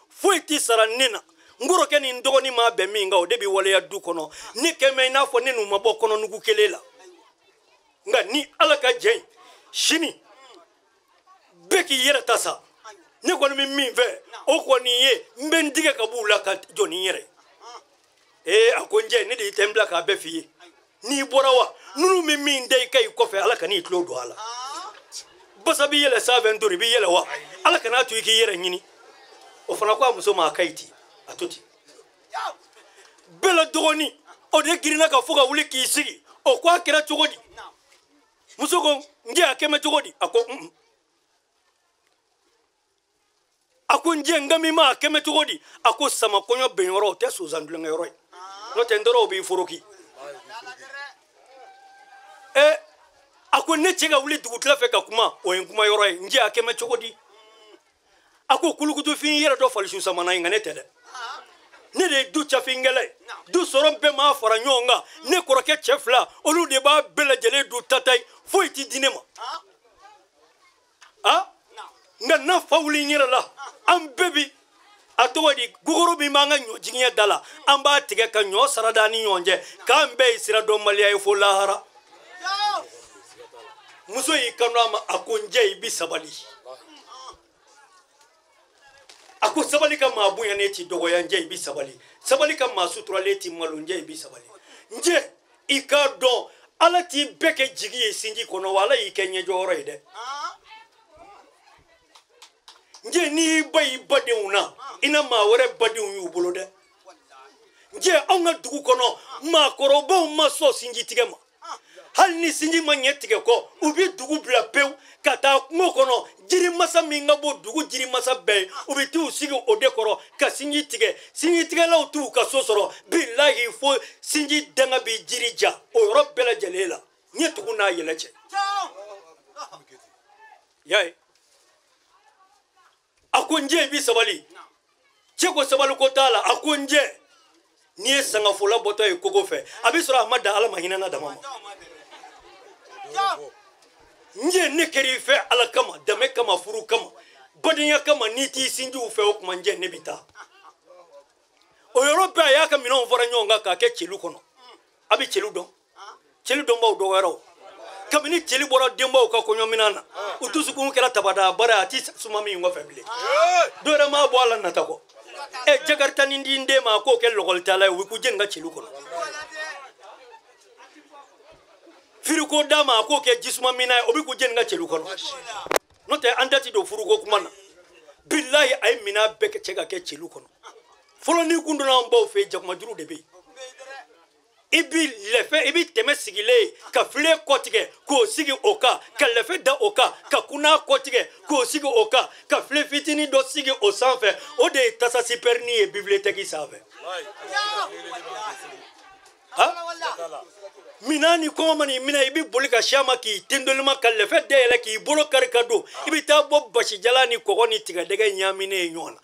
foyi tɛ sara ne na. N kɔrɔkɛ ni n dɔgɔnin ma bɛn min kan, o de bɛ waleya du kɔnɔ. Ne kɛ mɛ i n'a fɔ ne n'u ma bɔ kɔnɔnugu kelen la. Nka ni Ala ka jɛ ye, sini bɛɛ k'i yɛrɛ ta sa. Ne kɔni bɛ min fɛ, o kɔni ye n bɛ n tigɛ ka b'u la ka jɔ ni n yɛrɛ ye. A ko n jɛ, ne de tɛ n bila k'a bɛɛ f'i ye. N'i bɔra wa, ninnu bɛ min da i ka i kɔfɛ, Ala kan'i tulo don a la. Basa b'i yɛlɛ sanfɛ, n tori b'i yɛlɛ wa, Ala kan'a to i k'i yɛrɛ ɲini. O fana ko a muso ma, a ka ɲi ten, a to ten. Bɛɛ la dɔgɔnin, o de girinna ka fɔ ka wuli k'i sigi. O ko a kɛra cogo di? Muso ko n jɛ, a kɛmɛ cogo di? A ko un. A ko n jɛ, n ka min ma, a kɛmɛ cogo di? A ko sama kɔɲɔ bɛnyɔrɔ, o tɛ sonsan tulonkɛyɔrɔ ye, n'o tɛ n tɔɔrɔ o b'i foroki. A ko ne cɛ ka wuli dugutila fɛ ka kuma, o ye n kuma yɔrɔ ye. N jɛ, a kɛmɛ cogo di? A ko kulukutufin yɛrɛ dɔ falisu samana ye, nka ne tɛ dɛ. Ne de ye du cafinkɛla ye, du sɔrɔ bɛɛ m'a fara ɲɔgɔn kan. Ne kɔrɔkɛ cɛ fila, olu de b'a bɛɛ lajɛlen du tata ye, foyi ti di ne ma. Nka n'a fa wuli n yɛrɛ la, an bɛɛ bi a tɔgɔ di, gogoro min b'an ka ɲɔ jigiɲɛ da la, an b'a tigɛ ka ɲɔ sara da ni ɲɔgɔn cɛ, k'an bɛɛ ye sira dɔnbaliya ye fo lahara. Muso y'i kanto a ma, a ko n jɛ, i bi sabali. A ko sabali ka maa bonya ne ti dɔgɔya, n jɛ i bi sabali. Sabali ka maa suturalen ti malo, n jɛ i bi sabali. N jɛ, i k'a dɔn Ala t'i bɛɛ kɛ jigi ye sinji kɔnɔ wa, Ala y'i kɛ ɲɛjɔyɔrɔ ye dɛ. N jɛ, n'i y'i ba y'i badenw na, i na maa wɛrɛ badenw y'u bolo dɛ. N jɛ, anw ka dugu kɔnɔ, maakɔrɔbaw ma sɔn sinji tigɛ ma. Hali ni sinji ma ɲɛ tigɛ kɔ, u bɛ dugu bila pewu ka taa kungo kɔnɔ, jirimasa min ka bɔ dugu jirimasa bɛɛ ye, u bɛ t'u sigi o de kɔrɔ ka sinji tigɛ. Sinji tigɛlaw t'u ka so sɔrɔ, bilahi fo sinji danga bɛ jiri ja o yɔrɔ bɛɛ lajɛlen la. Ɲɛ tugun n'a yɛlɛ cɛ. Y'a ye? A ko n jɛ, i bi sabali. Cɛ ko sabali ko t'a la. A ko n jɛ, n'i ye sangafola bɔtɔ ye kogo fɛ, a bɛ sɔrɔ a ma dan Ala ma hinɛ na dama ma. N jɛ, ne kɛra i fɛ Ala kama, danbe kama, furu kama, badenya kama, n'i t'i sinjiw fɛ, o tuma n jɛ, ne bɛ taa. O yɔrɔ bɛɛ a y'a ka minɛnw fara ɲɔgɔn kan k'a kɛ celu kɔnɔ. A bɛ celu dɔn, celu dɔnbaw dɔgɔyara o. Kabini celu bɔra denbaw ka kɔɲɔminɛn na, u dusukun kɛra tabada baara, a ti suma min kɔfɛ bilen. Dɔw yɛrɛ m'a bɔ a la nata kɔ. Ɛ jakarita ni di den ma, a k'o kɛ lɔgɔlitala ye, u bɛ k'u jeni ka celu kɔnɔ. Firiko d'a ma, a k'o kɛ jisuma minna ye, o bɛ k'u jeni ka celu kɔnɔ. N'o tɛ an da ti don furuko kuma na. Bilahi a ye minɛn bɛɛ cɛ ka kɛ celu kɔnɔ. Fɔlɔ n'i kun donna an baw fɛ yen, jakumajuru de bɛ yen. I bi lɛfɛ, i bi tɛmɛ sigilen ye ka filen kɔtigɛ k'o sigi o kan, ka lɛfɛ da o kan, ka kunna kɔtigɛ k'o sigi o kan, ka filen fitinin dɔ sigi o sanfɛ. O de ye tasa sipɛrini ye bibiliyotɛki sanfɛ. Minɛn ni kɔngɔ mana minɛ, i bɛ boli ka si a ma k'i tendolima ka lɛfɛ dayɛlɛ k'i bolo kari ka don. I bɛ taa bɔ basijalan ni kɔgɔ ni tigadɛgɛ ɲaaminen ye ɲɔgɔn na.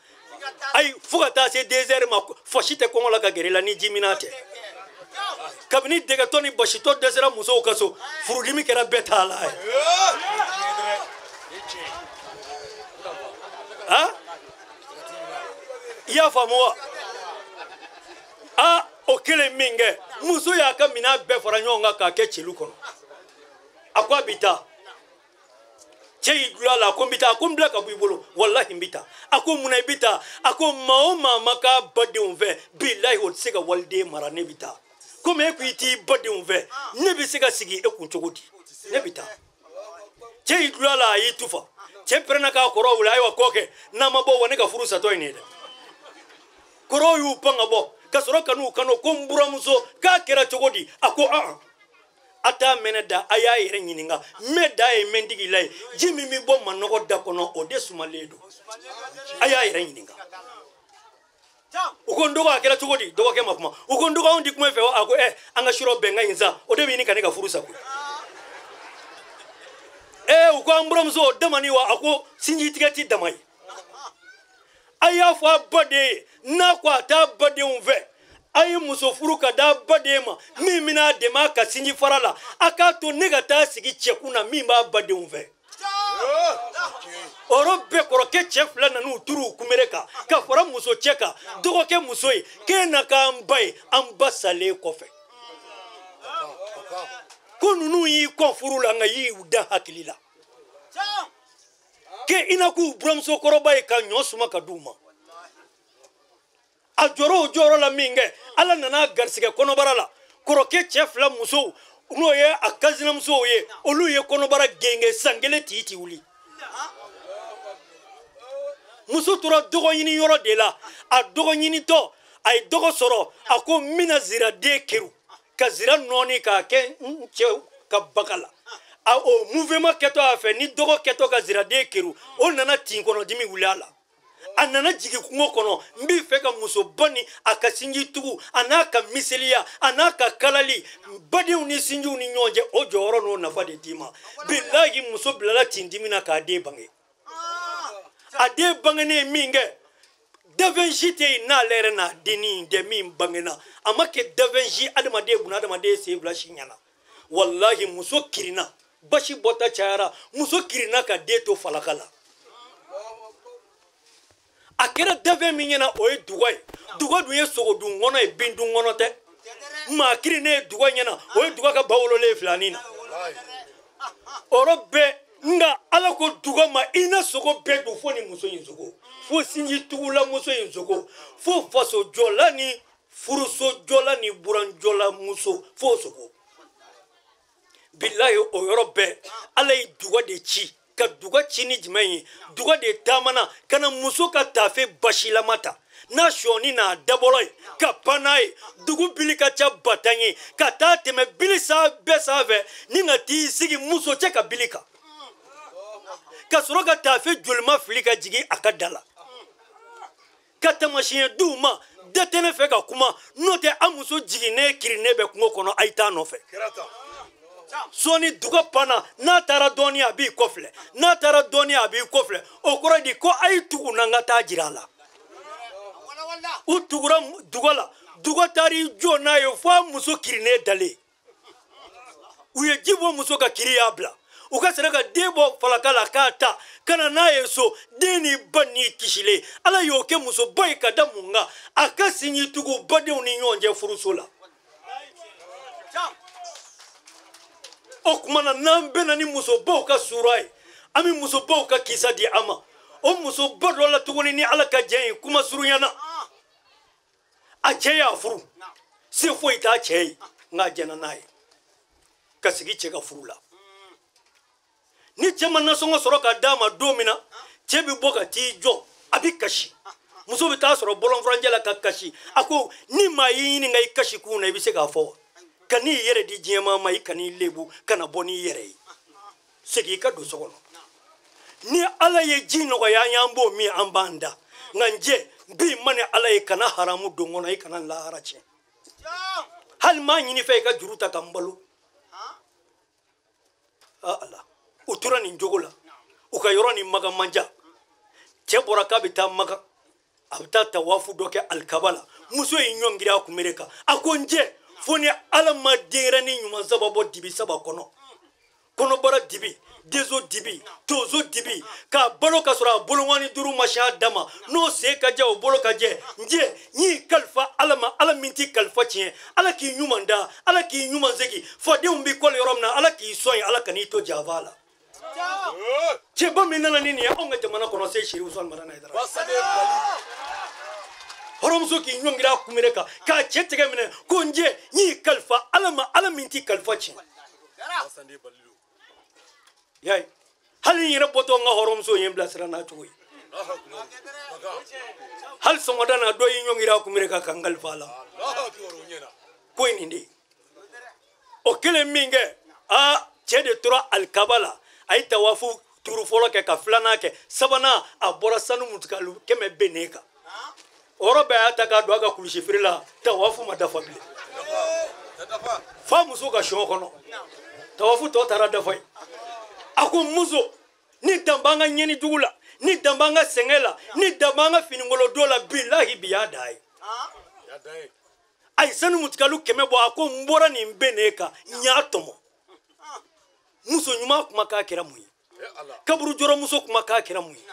Ayi, fo ka taa se 2 heures ma, fosi tɛ kɔngɔ la ka gɛrɛ i la ni ji minɛ tɛ. Kabini dɛgɛtɔ ni basitɔ dɛsɛra musow ka so, furudimi kɛra bɛɛ t'a la ye. I y'a faamu wa? A o kelen min kɛ, muso y'a ka minɛn bɛɛ fara ɲɔgɔn kan k'a kɛ celu kɔnɔ. A ko a bɛ taa. Cɛ y'i dulon a la, a ko n bɛ taa. A ko n bila ka bɔ i bolo, walahi n bɛ taa. A ko munna i bɛ taa? A ko maa o maa ma k'a badenw fɛ, bilahi o tɛ se ka waliden mara, ne bɛ taa. Komi e ko i t'i badenw fɛ, ne bɛ se ka sigi e kun cogo di? Ne bɛ taa. Cɛ y'i dulon a la, a y'i tufa. Cɛ pɛrɛnna k'a kɔrɔ wuli, ayiwa kɔ kɛ, n'a ma bɔ wa ne ka furu satɔ ye nin ye dɛ. Kɔrɔw y'u pan ka bɔ, ka sɔrɔ ka n'u kanu ko n buramuso k'a kɛra cogo di? A ko an a t'a mɛnɛ da, a y'a yɛrɛ ɲininka. Mɛ da ye mɛntigi la ye, ji min bɛ bɔ manɔgɔ da kɔnɔ, o de sumalen don. A y'a yɛrɛ ɲininka. U ko n dɔgɔ, a kɛra cogo di? Dɔgɔkɛ ma kuma. U ko n dɔgɔ, anw ti kuma i fɛ wa? A ko ɛ, an ka surɔ bɛnkan in sa, o de bɛ ɲini ka ne ka furu sa koyi. Ee, u ko an buramuso, o damani wa? A ko sinji tigɛ ti dama ye. A y'a fɔ a baden ye, n'a ko a t'a badenw fɛ, a ye muso furu ka d'a baden ma min bɛna a dɛmɛ a ka sinji fara la. A k'a to ne ka taa sigi cɛkun na min b'a badenw fɛ. O yɔrɔ bɛɛ kɔrɔkɛ cɛ fila nan'u turu u kunbere kan ka fara muso cɛ kan, dɔgɔkɛ muso ye k'e na k'an ba ye, an ba salen kɔfɛ. Ko ninnu y'i kɔn furu la, nka y'i da hakili la k'e i na k'u buramuso kɔrɔba ye ka ɲɔ suma ka d'u ma. A jɔrɔ o jɔyɔrɔ la min kɛ, Ala nana garisɛgɛ kɔnɔbara la. Kɔrɔkɛ cɛ fila musow, n'o ye a kansinamusow ye, olu ye kɔnɔbara genge san kelen t'i ti wuli. Muso tora dɔgɔ ɲini yɔrɔ de la. A dɔgɔ ɲinitɔ, a ye dɔgɔ sɔrɔ. A ko n bɛna ziraden keru ka zira nɔɔni k'a kɛ n cɛ ka baga la. A o mouvement kɛtɔ a fɛ ni dɔgɔ kɛtɔ ka ziraden keru, o nana tin kɔnɔdimi wuli a la. A nana jigin kungo kɔnɔ, n b'i fɛ ka musoba ni a ka sinji tugu, a n'a ka miseliya, a n'a ka kalali, badenw ni sinjiw ni ɲɔgɔn cɛ, o jɔyɔrɔ n'o nafa de d'i ma. Bilahi, muso bilala tindimi na k'a den bange. A den bangenen ye min kɛ, dafɛn si tɛ yen n'ale yɛrɛ n'a dennin tɛ min bangena. A ma kɛ dafɛn si adamaden buna adamaden sen fila si ɲɛna. Walahi, muso kirinna, basi bɔta cayara, muso kirinna ka den to falaka la. A kɛra dafɛn min ɲɛna, o ye duga ye. Duga dun ye sogodun kɔnɔ ye, bin dun kɔnɔ tɛ. Maa kirinnen ye duga ɲɛna, o ye duga ka ba wololen ye filanin na. O yɔrɔ bɛɛ, nka Ala ko duga ma, i na sogo bɛɛ dun fo ni muso in sogo, fo sinji tugula muso in sogo, fo fasojɔla ni furusojɔla ni buranjɔla muso, fo sogo. Bilahi, o yɔrɔ bɛɛ, Ala ye duga de ci. Ka duga ci ni jumɛn ye? Duga de taamana ka na muso ka taafe basilama ta n'a sɔɔni n'a dabɔlɔ ye ka pan n'a ye dugu bili ka ca batan ye, ka taa tɛmɛ bili san bɛɛ sanfɛ ni ka t'i sigi muso cɛ ka bili kan, ka sɔrɔ ka taafe jolima fili ka jigin a ka da la, ka taamasiyɛn d'u ma. Da tɛ ne fɛ ka kuma, n'o tɛ a muso jiginnen kirinnen bɛ kungo kɔnɔ, a ye taa nɔfɛ. Sɔɔni duga panna, n'a taara dɔɔni a b'i kɔfilɛ, n'a taara dɔɔni a b'i kɔfilɛ. O kɔrɔ di ko a ye tugu n'an ka taa jira a la. U tugura duga la, duga taar'i jɔ n'a ye fo a muso kirinnen dalen. U ye ji bɔ muso ka kiri y'a bila. U ka sera ka den bɔ falaka la k'a ta ka na n'a ye so, den ni ba ni kisilen. Ala y'o kɛ musoba ye ka da mun kan? A ka sinji tugu badenw ni ɲɔgɔn cɛ furuso la. O tuma na n'an bɛnna ni musobaw ka sura ye, an bɛ musobaw ka kisa di an ma. O musoba dɔ la tuguni ni Ala ka jɛ ye, kuma surunyana, a cɛ y'a furu, se foyi t'a cɛ ye, nka a jɛnna n'a ye ka sigi cɛ ka furu la. Ni cɛ ma nasɔngɔ sɔrɔ ka d'a ma don min na, cɛ bɛ bɔ ka t'i jɔ, a bɛ kasi. Muso bɛ taa sɔrɔ bɔlɔnfurancɛ la ka kasi. A ko ni maa y'i ɲininka i kasi kun na, i bɛ se k'a fɔ wa? Ka n'i yɛrɛ di diɲɛmaa ma, i kan'i lebu, kana bɔ n'i yɛrɛ ye, segin i ka don so kɔnɔ. Ni Ala ye ji nɔgɔya an ye, an b'o min, an b'an da. Nka n jɛ bi ma ni Ala ye, kana haramu don kɔnɔ, i kana lahara tiɲɛ. Hali m'a ɲini fɛ i ka juru ta ka n balo. Ala, u tora nin jogo la. U ka yɔrɔ ni Makan man jan. Cɛ bɔra k'a bɛ taa Makan, a bɛ taa tawafu dɔ kɛ alikaba la. Muso y'i ɲɔngiri a kunbere kan. A ko n jɛ, fo ni Ala ma denyɛrɛnin ɲuman saba bɔ dibi saba kɔnɔ, kɔnɔbara dibi, denso dibi, tonso dibi, k'a balo ka sɔrɔ a boloŋɔni duuru ma siɲɛ a da ma, n'o sen ka jɛ, o bolo ka jɛ. N jɛ, n y'i kalifa Ala ma, Ala min t'i kalifa tiɲɛ, Ala k'i ɲuman da, Ala k'i ɲuman segin, fadenw b'i kɔli yɔrɔ min na, Ala k'i sɔn yen, Ala kan'i to janfa la. Cɛba min nana ni nin ye anw ka jamana kɔnɔ, se Seri Usumani Madani Hayidara. Hɔrɔnmuso k'i ɲɔngiri a kunbere kan k'a cɛ tɛgɛ minɛ ko n jɛ, n y'i kalifa Ala ma, Ala min t'i kalifa tiɲɛ. Yaye, hali n yɛrɛ bɔtɔ n ka hɔrɔnmuso ye n bilasira n'a cogo ye. Hali sɔgɔmada na dɔ y'i ɲɔngiri a kunbere kan ka n kalifa a la. Ko in nin de ye. O kelen min kɛ, aa cɛ de tora alikaba la, a ye tawafu turu fɔlɔ kɛ ka filanan kɛ, sabanan a bɔra sanu mutukalu 100 bɛnnen kan. O yɔrɔ bɛɛ a y'a ta k'a don a ka kulusi feere la, tawafu ma dafa bilen. Fa muso ka sɔ kɔnɔ, tawafu tɔ taara dafa ye. A ko muso, ni dan b'an ka ɲɛni jugu la, ni dan b'an ka sɛgɛn la, ni dan b'an ka finikolon don la, bilahi bi y'a da ye. A ye sanu mutukalu 100 bɔ, a ko n bɔra nin bɛnnen kan, n y'a tɔmɔ. Muso ɲuman kumakan kɛra mun ye? Kaburu jɔrɔmuso kumakan kɛra mun ye?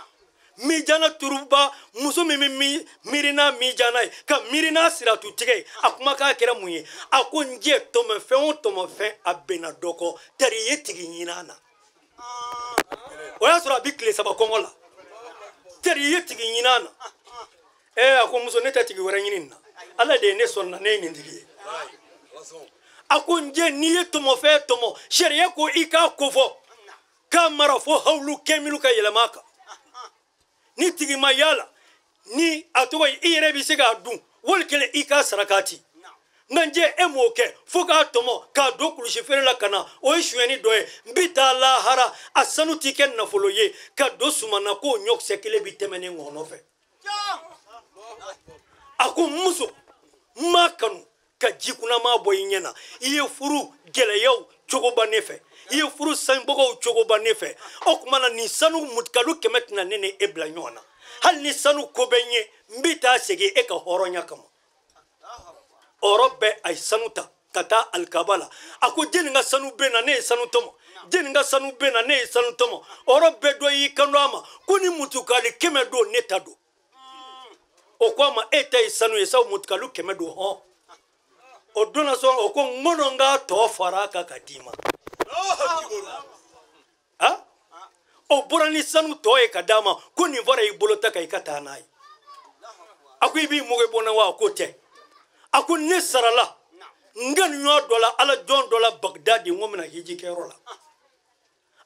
Mijana turuba muso min bɛ miirina mijana ye ka miirina siratu tigɛ ye, a kumakan kɛra mun ye? A ko n jɛ tɔmɔfɛn o tɔmɔfɛn a bɛnna dɔ kɔ, tari ye tigi ɲin'a na. O y'a sɔrɔ a bɛ tile 3 kɔngɔ la, tari ye tigi ɲin'a na. A ko muso, ne tɛ tigi wɛrɛ ɲini nin na, Ala de ye ne sɔn na, ne ye nin tigi ye. A ko n jɛ, n'i ye tɔmɔfɛn tɔmɔ, sariya ko i k'a kofɔ k'a mara fo hawulu kɛmilu ka yɛlɛma a kan. Ni tigi ma yala, ni a tɔgɔ ye, i yɛrɛ bɛ se k'a dun, wali kelen i k'a sarakati. Nka n jɛ, e m'o kɛ fo k'a tɔmɔ k'a don kulusi feere la ka na, o ye sonyɛni dɔ ye. N bɛ taa lahara, a sanu t'i kɛ nafolo ye ka don suman na k'o ɲɔkisɛ kelen bɛ tɛmɛ ne ŋɔnɔ fɛ. A ko muso, n m'a kanu ka ji kunnama bɔ i ɲɛ na, i ye furu gɛlɛyaw cogoba ne fɛ, i ye furu sanubagaw cogoba ne fɛ. O tuma na nin sanu mutukalu 100 tɛna ne ni e bila ɲɔgɔn na. Hali ni sanu ko bɛ n ye, n bɛ taa segin e ka hɔrɔnya kama. O yɔrɔ bɛɛ a ye sanu ta ka taa alikaba la. A ko jɛnni ka sanu bɛ na, ne ye sanu tɔmɔ. Jɛnni ka sanu bɛ na, ne ye sanu tɔmɔ. O yɔrɔ bɛɛ dɔ y'i kanto a ma ko ni mutukali 100 don, ne ta don. O ko a ma e ta ye sanu ye sabu mutukalu 100 don hɔn. O donna sɔn, o ko n kɔnɔ n k'a tɔ fara a kan ka d'i ma. O bɔra ni sanu tɔ ye ka d'a ma ko nin fara i bolo ta kan i ka taa n'a ye. A ko i b'i mugu bɔ n na wa? A ko tɛ. A ko ne sarala n ka nin ɲɔgɔn dɔ la, Ala jɔn dɔ la Bagdadi, n ko n bɛna hiji kɛyɔrɔ la.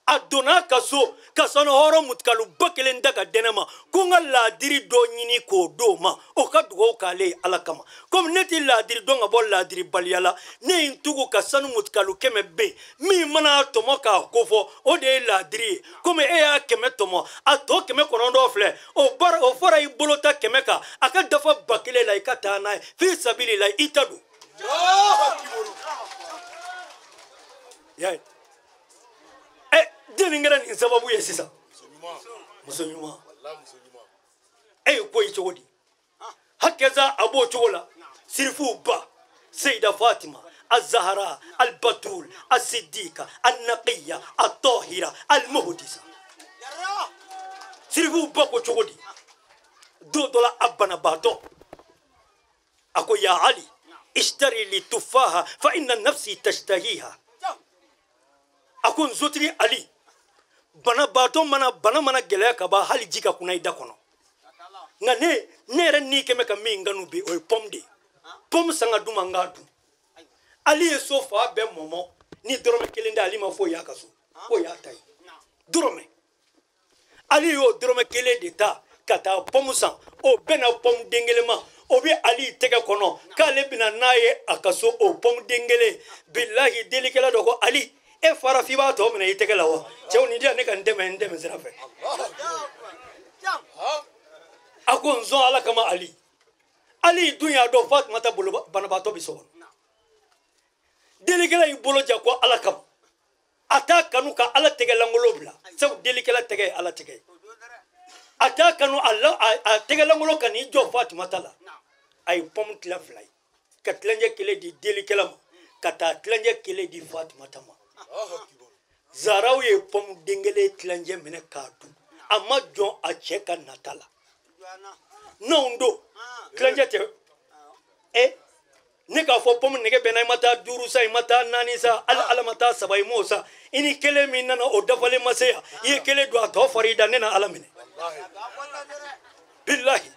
A donna a ka so ka sanu hɔrɔn mutukaluba kelen da ka dɛnɛ ma ko n ka laadiri dɔ ɲini k'o d'o ma, o ka dugawu k'ale ye Ala kama. Komi ne tɛ laadiri dɔn ka bɔ laadiribaliya la, ne ye n tugu ka sanu mutukalu 100 bɛ min mana tɔmɔ k'a kofɔ, o de ye laadiri ye. Komi e y'a 100 tɔmɔ, a tɔ 900 filɛ, o fara i bolo ta 100 kan, a ka dafa 1000 la, i ka taa n'a ye fi sabili la, i ta don. Y'a ye, den kɛra nin sababu ye sisan. Muso ɲuman, e ye ko ye cogo di? Hakɛza a b'o cogo la. Sirifuw ba Seyida Fatima, الزهراء البتول الصديقة النقية الطاهرة المهدسة. Sirifu ba ko cogo di? Don dɔ la a banabaatɔ a ko ya Ali ishtari li tufaha fa inna nafsi tashtahiha. A ko n sotigi Ali, banabaatɔ mana bana mana gɛlɛya ka ban hali ji ka kunna i da kɔnɔ. Nka ne yɛrɛ ni kɛmɛ ka min kanu bi o ye pomme de ye. Pomme san ka d'u ma n k'a dun. Ali ye so fa bɛɛ mɔmɔ ni dɔrɔmɛ kelen tɛ Ali ma foyi y'a ka so k'o y'a ta ye dɔrɔmɛ. Ali y'o dɔrɔmɛ kelen de ta ka taa pomme san, o bɛnna pomme den kelen ma, o bɛ Ali tɛgɛ kɔnɔ k'ale bɛna n'a ye a ka so o pomme den kelen. Bilahi delikɛla dɔ ko Ali e fara f'i b'a tɔ minɛ i tɛgɛ la wa? Cɛw nin di yan ne ka n dɛmɛ n dɛmɛ sira fɛ. A ko n sɔn Ala kama Ali. Ali dun y'a dɔn Fatumata bolo banabaatɔ bɛ so kɔnɔ. Delikɛla y'i bolo ja ko Ala kama. A t'a kanu ka Ala tɛgɛ lankolon bila, sabu delikɛla tɛgɛ ye Ala tɛgɛ ye. A t'a kanu a tɛgɛ lankolon ka n'i jɔ Fatumata la. A ye pomme tila fila ye, ka tilancɛ kelen di delikɛla ma, ka taa tilancɛ kelen di Fatumata ma. Zaraw ye pomme den kelen tilancɛ minɛ k'a dun, a ma jɔn a cɛ ka nata la. N'anw don tilancɛ tɛ ne k'a fɔ pomme nɛgɛ bɛ na i ma taa 5 san, i ma taa 4 san, hali Ala ma taa 3 i m'o san, i ni kelen min nana o dafalen ma se yan, i ye kelen don a tɔ fara i da, ne na Ala minɛ. Bilahi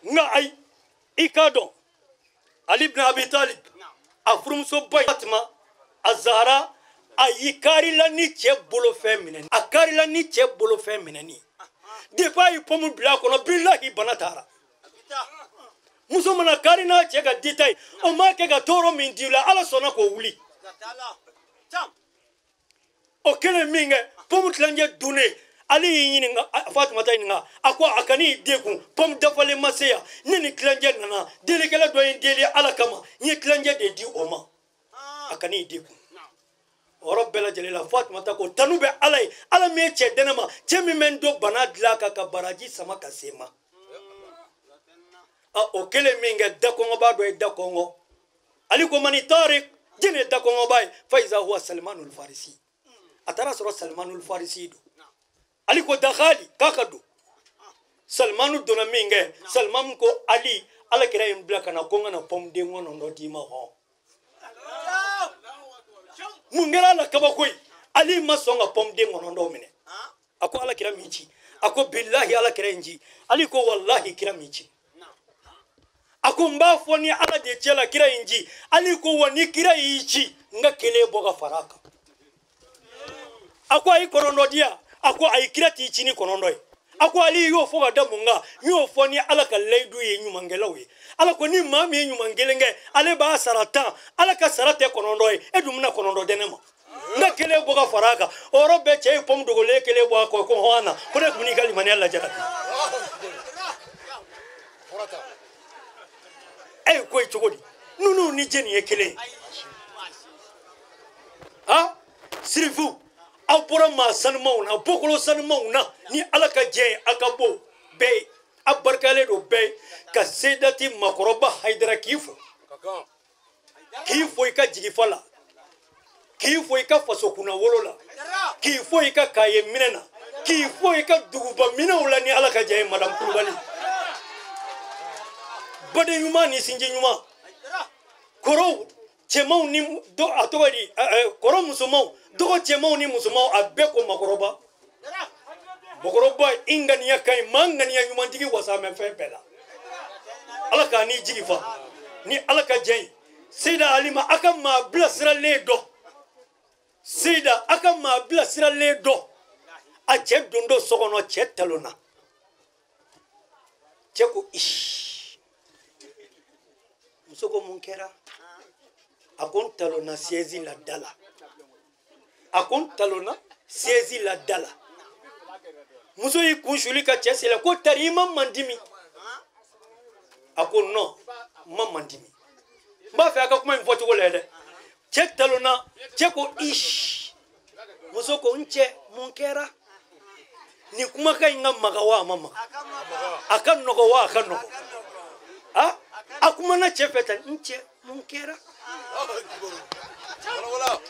nka ayi i k'a dɔn Ali ibn Abi Talib a furumusoba Fatima a Zahara a y'i karila ni cɛ bolofɛn minɛni, a karila ni cɛ bolofɛn minɛni. Depuis a ye pomme bila a kɔnɔ, bilahi bana taara. Muso mana kari n'a cɛ ka dita ye, o m'a kɛ ka tɔɔrɔ min di la, Ala sɔnna k'o wuli. O kɛlen min kɛ, pomme tilancɛ dunnen, Ale y'i ɲininka, Fatumata ɲininka, a ko a kan'i degun, pomme dafalen ma se yan, ne ni tilancɛ nana, delikɛla dɔ ye n deli Ala kama, n ye tilancɛ de di o ma, a kan'i degun. O yɔrɔ bɛɛ lajɛlen la Fatumata ko tanu bɛ Ala ye, Ala min ye cɛ dɛnɛ ma, cɛ min bɛ n don bana dilan kan ka baraji sama ka se n ma. O kɛlen min kɛ, dakɔngɔba dɔ ye dakɔngɔ. Ali ko mani tarik, jɛn ye dakɔngɔba ye, fayiza huwa Salmanul Farisi. A taara sɔrɔ Salmanul Farisi don. Ali ko dakhali k'a ka don. Salmanu donna min kɛ, Salmanu ko Ali, Ala kira ye n bila ka na ko n ka na pomme den kɔnɔntɔn d'i ma hɔn. Mun kɛra a la kabako ye? Ali ma sɔn ka pomme den kɔnɔntɔn minɛ. A ko Ala kira min ci. A ko bilahi Ala kira in ci. Ali ko walahi kira min ci. A ko n b'a fɔ ni Ala de cɛ la kira in ci. Ali ko wa ni kira y'i ci, n ka kelen bɔ ka fara a kan. A ko a ye kɔnɔntɔn di yan. A ko ayi kira t'i ci ni kɔnɔntɔn ye. A ko Ali y'o fɔ ka da mun kan? N y'o fɔ ni Ala ka layidu ye ɲumankɛlaw ye. Ala ko ni maa min ye ɲuman kelen kɛ, ale b'a sara 10, Ala ka sara tɛ kɔnɔntɔn ye, e dun bɛna kɔnɔntɔn di ne ma. N ka kelen bɔ ka fara a kan. O yɔrɔ bɛɛ cɛ ye pomme dogolen kelen bɔ a kɔ ko hɔn na, ko ne tun bɛ n'i ka limaniya lajɛ ka bi. E ye ko ye cogo di? Ninnu ni jɛnni ye kelen ye. Ha? Sirifu, aw bɔra maa sanumanw na, bɔkolo sanumanw na, ni Ala ka jɛ ye, aw ka bɔ bɛɛ ye, aw barikalen don bɛɛ ye, ka Sedati makɔrɔba Hayidara k'i fo. K'i fo i ka jigifa la, k'i fo i ka faso kunnawolo la, k'i fo i ka kaye minɛ na, k'i fo i ka duguba minɛw la ni Ala ka jɛ ye, Madame Kulubali. Baden ɲuman ni sinji ɲuman, kɔrɔw cɛmanw ni a tɔgɔ di, kɔrɔ musomanw, dɔgɔ cɛmanw ni musomanw, a bɛɛ ko makɔrɔba. Mɔgɔkɔrɔba i ŋaniya ka ɲi, maa ŋaniya ɲumantigi wasa mɛ fɛn bɛɛ la. Ala k'a n'i jigi fa ni Ala ka jɛ ye. Seyida Alima, a ka maa bilasiralen dɔn. Seyida, a ka maa bilasiralen dɔn. A cɛ don dɔ so kɔnɔ, cɛ talonna. Cɛ ko ishi. Muso ko mun kɛra? A ko n talonna siège la da la. A ko n talonna siège la da la. Muso y'i kun suli ka cɛ sɛlɛ ko tari i ma mandimi. A ko non, n ma mandimi. N b'a fɛ a ka kuma in fɔcogo la dɛ. Cɛ talonna, cɛ ko ishi. Muso ko n cɛ mun kɛra? Nin kumakan in ka maga wa a ma maga? A ka nɔgɔ wa a ka nɔgɔ? A kumana cɛ fɛ tan, n cɛ mun kɛra?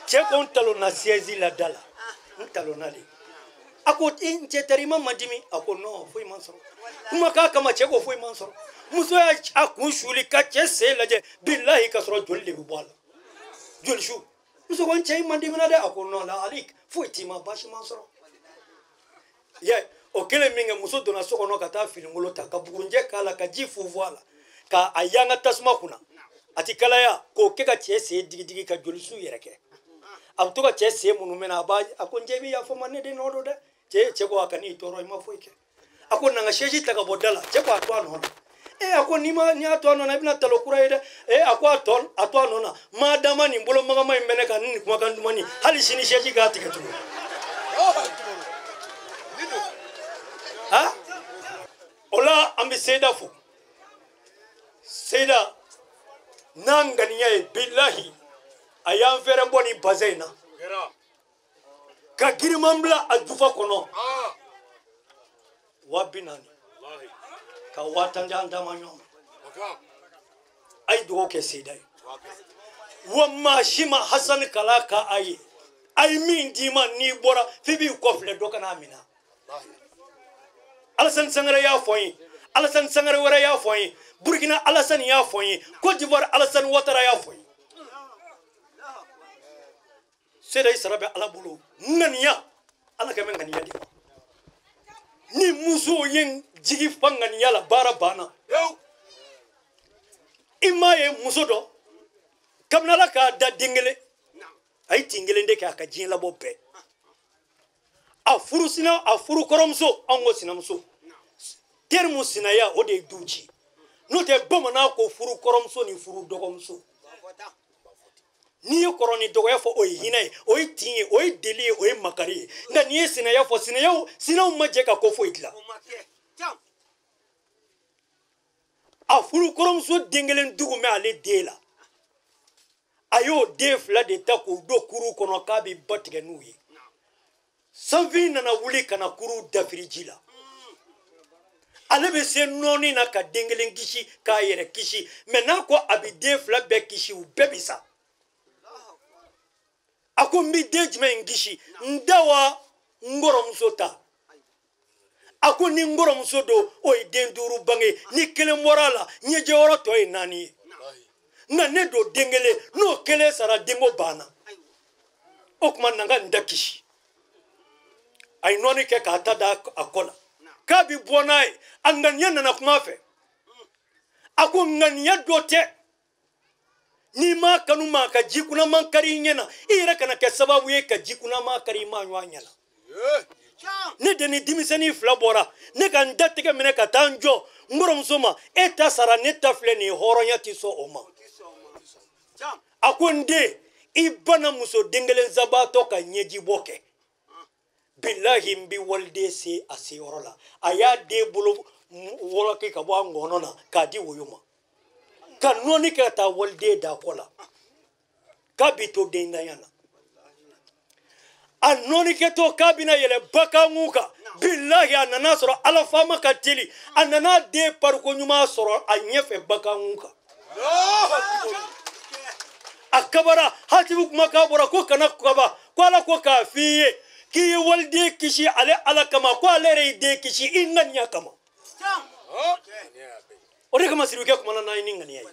Cɛ ko n talonna siège la da la n talonna de a ko n cɛ tari i ma madimi a ko non foyi ma sɔrɔ kumakan kama cɛ ko foyi ma sɔrɔ muso y'a kun suli ka cɛ sen lajɛ bilahi ka sɔrɔ joli de bɛ bɔ a la joli su muso ko n cɛ i man dimina dɛ a ko non la ali foyi t'i ma baasi ma sɔrɔ ya o kɛlen min kɛ muso donna so kɔnɔ ka taa finikolo ta ka bugurinjɛ k'a la ka ji funfun a la ka a yanga tasuma kunna a ti kalaya k'o kɛ ka cɛ sen digidigi ka joli su yɛrɛ kɛ a bɛ to ka cɛ sen minnu mɛnɛ a b'a a ko n cɛ b'i yafa ma ne de nɔ don dɛ cɛ ko a ka n'i tɔɔrɔ i ma foyi kɛ a ko na n ka siège ta ka bɔ da la cɛ ko a to a nɔ na a ko n'i ma n'i y'a to a nɔ na i bɛna talo kura ye dɛ a ko a to a nɔ na maa dama nin bolo magama in bɛ ne kan ni nin kumakan dumanni hali sini siège k'a tigɛ tugun ha o la an bɛ Seyida fo Seyida n'a ŋaniya ye bilahi a y'an fɛrɛ bɔ nin bazin in na ka giriman bila a jufa kɔnɔ 40,000 ka 10,000 di an dama ɲɔgɔn ma a ye dugawu kɛ Seyida ye wa maa si ma Hasani kala ka a ye a ye min d'i ma n'i bɔra f'i b'i kɔfilɛ dɔ ka n'a minɛ Alassane Sangare y'a fɔ n ye Alassane Sangare wɛrɛ y'a fɔ n ye Burkina Alassane y'a fɔ n ye Côte d'Ivoire Alassane Ouattara y'a fɔ n ye Seyida i sara bɛ Ala bolo ŋaniya Ala ka mɛn ŋaniya de ma ni musow ye jigi fa ŋaniya la baara banna i m'a ye muso dɔ kabini Ala k'a da den kelen a ye tin kelen de kɛ a ka diɲɛ labɔ bɛɛ a furu sina a furu kɔrɔmuso anw ko sinamuso terme sinaya o de ye du ci n'o tɛ bamanan ko furu kɔrɔmuso ni furu dɔgɔmuso n'i ye kɔrɔ ni dɔgɔya fɔ o ye hinɛ ye o ye tin ye o ye deli ye o ye makari ye nka n'i ye sinaya fɔ sinaw ma jɛ ka ko foyi dilan a furu kɔrɔmuso den kelen dugu mɛ ale den la a y'o den fila de ta k'o don kuru kɔnɔ k'a bɛ ba tigɛ n'u ye sanfin nana wuli ka na kuru dafiri ji la ale bɛ se nɔɔni na ka den kelen kisi k'a yɛrɛ kisi mɛ n'a ko a bɛ den fila bɛɛ kisi u bɛɛ bɛ sa a ko n bɛ den jumɛn in kisi n da wa n kɔrɔmuso ta a ko ni n kɔrɔmuso don o ye den 5 bange ni kelen bɔra a la ɲɛjɛ wɔɔrɔ tɔ ye 4 ye nka ne don den kelen n'o kelen sara denko banna o tuma na n ka n da kisi a ye nɔɔni kɛ k'a ta da a kɔ la k'a bɛ bɔ n'a ye a ŋaniya nana kuma fɛ a ko ŋaniya dɔ tɛ n'i m'a kanu maa ka ji kunaman kari i ɲɛ na i yɛrɛ kana kɛ sababu ye ka ji kunaman kari i maa ɲɔgɔn ɲɛ na ne de ni denmisɛnnin 2 bɔra ne ka n da tɛgɛ minɛ ka taa n jɔ n kɔrɔmuso ma e ta sara ne ta filɛ nin ye hɔrɔnya tɛ sɔn o ma a ko n den i bana muso den kelen sabaatɔ ka ɲɛji bɔ kɛ bilahi n bɛ waliden se a seyɔrɔ la a y'a den bolo wɔlɔki ka bɔ a ngɔnɔ na k'a di woyo ma ka nɔɔni kɛ ka taa waliden da kɔ la k'a b'i to dentanya na a nɔɔni kɛtɔ k'a bɛna yɛlɛ bakankun kan bilahi a nana sɔrɔ ala faama ka teli a nana den pariko ɲuman sɔrɔ a ɲɛfɛ bakankun kan a kabara hatibu kumakan bɔra ko kana kaba ko ala ko k'a f'i ye k'i ye waliden kisi ale ala kama ko ale yɛrɛ y'i den kisi i ŋaniya kama o de kama sirikɛ kumana n'a ye ni ŋaniya ye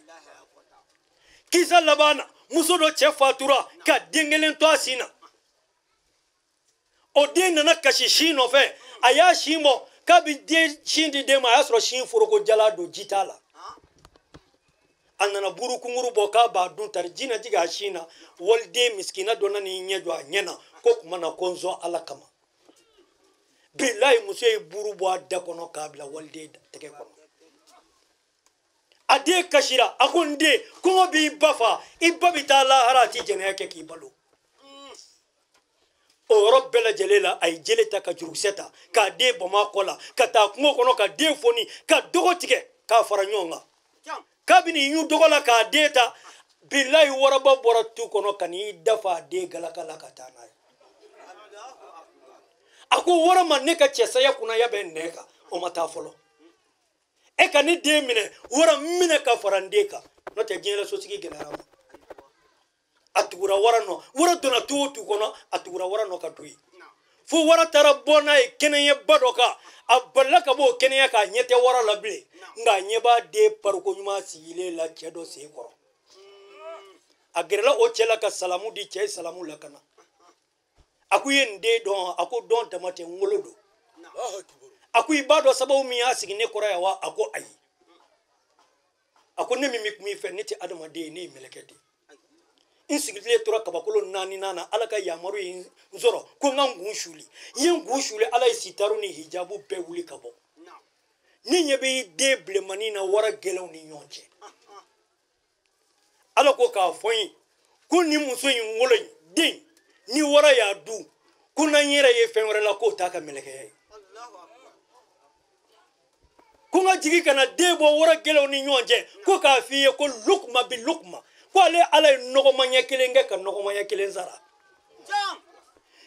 kisa laban na muso dɔ cɛ fatura ka den kelen to a sin na o den nana kasi sin nɔfɛ a y'a sin bɔ k'a bɛ den sin di den ma a y'a sɔrɔ sin foroko jala don ji t'a la a nana buru kunkuru bɔ k'a b'a dun tari ji na jigin a sin na waliden misikina dɔ nan'i ɲɛ jɔ a ɲɛ na ko kuma na ko n sɔn ala kama bilayi muso ye buru bɔ a da kɔnɔ k'a bila waliden tɛgɛ kɔnɔ a den kasira a ko n den kɔngɔ b'i ba fa i ba bɛ taa lahara a ti jɛnɛya kɛ k'i balo o yɔrɔ bɛɛ lajɛlen la a ye jele ta ka jurukisɛ ta k'a den bama a kɔ la ka taa kungo kɔnɔ ka den foni ka dɔgɔ tigɛ k'a fara ɲɔgɔn kan k'a bɛ n'i ɲun dɔgɔ la k'a den ta bilayi waraba bɔra tu kɔnɔ ka n'i dafa a den galaka la ka taa n'a ye a ko warama ne ka cɛsaya kunnaya bɛ nɛn kan o ma taa fɔlɔ e ka ne den minɛ wara minɛ ka fara n den kan n'o tɛ diɲɛ la sosigi gɛlɛyara ma. A tugura wara nɔ, wara donna tu o tu kɔnɔ, a tugura wara nɔ ka don yen. Fo wara taara bɔ n'a ye kɛnɛyaba dɔ kan, a balila ka bɔ o kɛnɛya kan, a ɲɛ tɛ wara la bilen, nka a ɲɛ b'a den pariko ɲuman sigilen la cɛ dɔ sen kɔrɔ. A gɛrɛla o cɛ la ka salamu di, cɛ ye salamu lakana. A ko i ye nin den dɔn? A ko dɔn dama tɛ, n wolo don. A ko i b'a dɔn sababu min y'a sigi ne kɔrɔ yan wa? A ko ayi. A ko ne min bɛ kuma i fɛ, ne tɛ adamaden ye, ne ye mɛlɛkɛ de ye. N sigilen tora kabakolo naaninan na, Ala ka yamaru ye n sɔrɔ ko n ka n kun suli. N ye n kun suli, Ala ye sitaru ni hijabu bɛɛ wuli ka bɔ. Ne ɲɛ bɛ i den bilenmanin na wara gɛlɛnw ni ɲɔgɔn cɛ. Ala ko k'a fɔ n ye ko nin muso in wolo in den ni wara y'a dun, ko n'an yɛrɛ ye fɛn wɛrɛ la k'o t'a ka mɛlɛkɛya ye. Ko n ka jigin ka na den bɔ wara gɛlɛnw ni ɲɔgɔn cɛ, ko k'a f'i ye ko lukuma bi lukuma, ko ale Ala ye nɔgɔma ɲɛ kelen kɛ ka nɔgɔma ɲɛ kelen sara.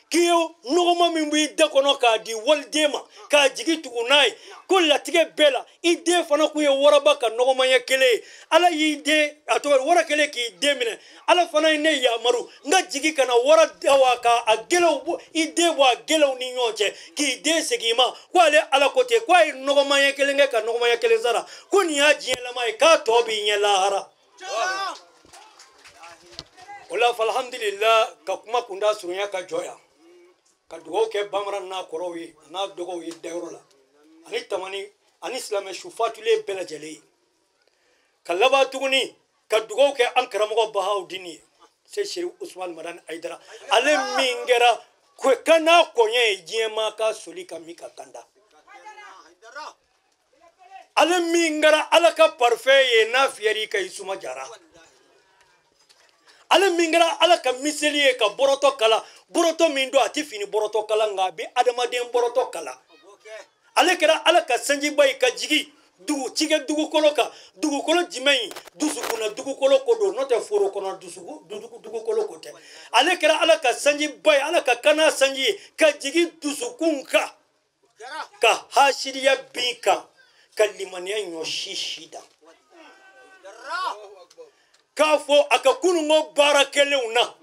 K'i ye nɔgɔma min b'i da kɔnɔ k'a di waliden ma k'a jigi tugu n'a ye, ko latigɛ bɛɛ la i den fana kun ye waraba ka nɔgɔma ɲɛ kelen ye. Ala y'i den a tɔgɔ wara kelen k'i den minɛ, Ala fana ye ne yamaru n ka jigi ka na wara da wa k'a gɛlɛw bɔ i den bɔ a gɛlɛw ni ɲɔgɔn cɛ k'i den segin i ma, ko ale Ala ko ten, ko a ye nɔgɔma ɲɛ kelen kɛ ka nɔgɔma ɲɛ kelen sara, ko nin y'a diɲɛlama ye, k'a tɔ b'i ɲɛ lahara. O la alhamdulillah, ka kuma kunda surunya ka jɔ yan, ka dugawu kɛ bamanan n'a kɔrɔw ye, a n'a dɔgɔw ye dayɔrɔ la, ani tamani ani silamɛ su fatulen bɛɛ lajɛlen ye. Ka laban tuguni ka dugawu kɛ an karamɔgɔ Bahawudini ye, se Sherif Usman Madani Hayidara, ale min kɛra kan n'a kɔɲɛ ye diɲɛ maa ka soli ka min ka kanda, ale min kɛra Ala ka parfait ye n'a fiyɛr'i kan i suma jara, ale min kɛra Ala ka miseli ye ka bɔrɔtɔ kala, bɔrɔtɔ min don a tɛ fini bɔrɔtɔ kala nka a bɛ adamaden bɔrɔtɔ kala, ale kɛra Ala ka sanjiba ye ka jigin dugu cikɛ dugukolo kan, dugukolo jumɛn in dusukunna dugukolo ko don, n'o tɛ foro kɔnɔ dugukolo ko tɛ. Ale kɛra Ala ka sanjiba ye, Ala ka kana sanji ye ka jigin dusukun kan, ka hasiriya bin kan, ka limaniya ɲɔ si si dan, k'a fɔ a ka kununko baara kɛlenw na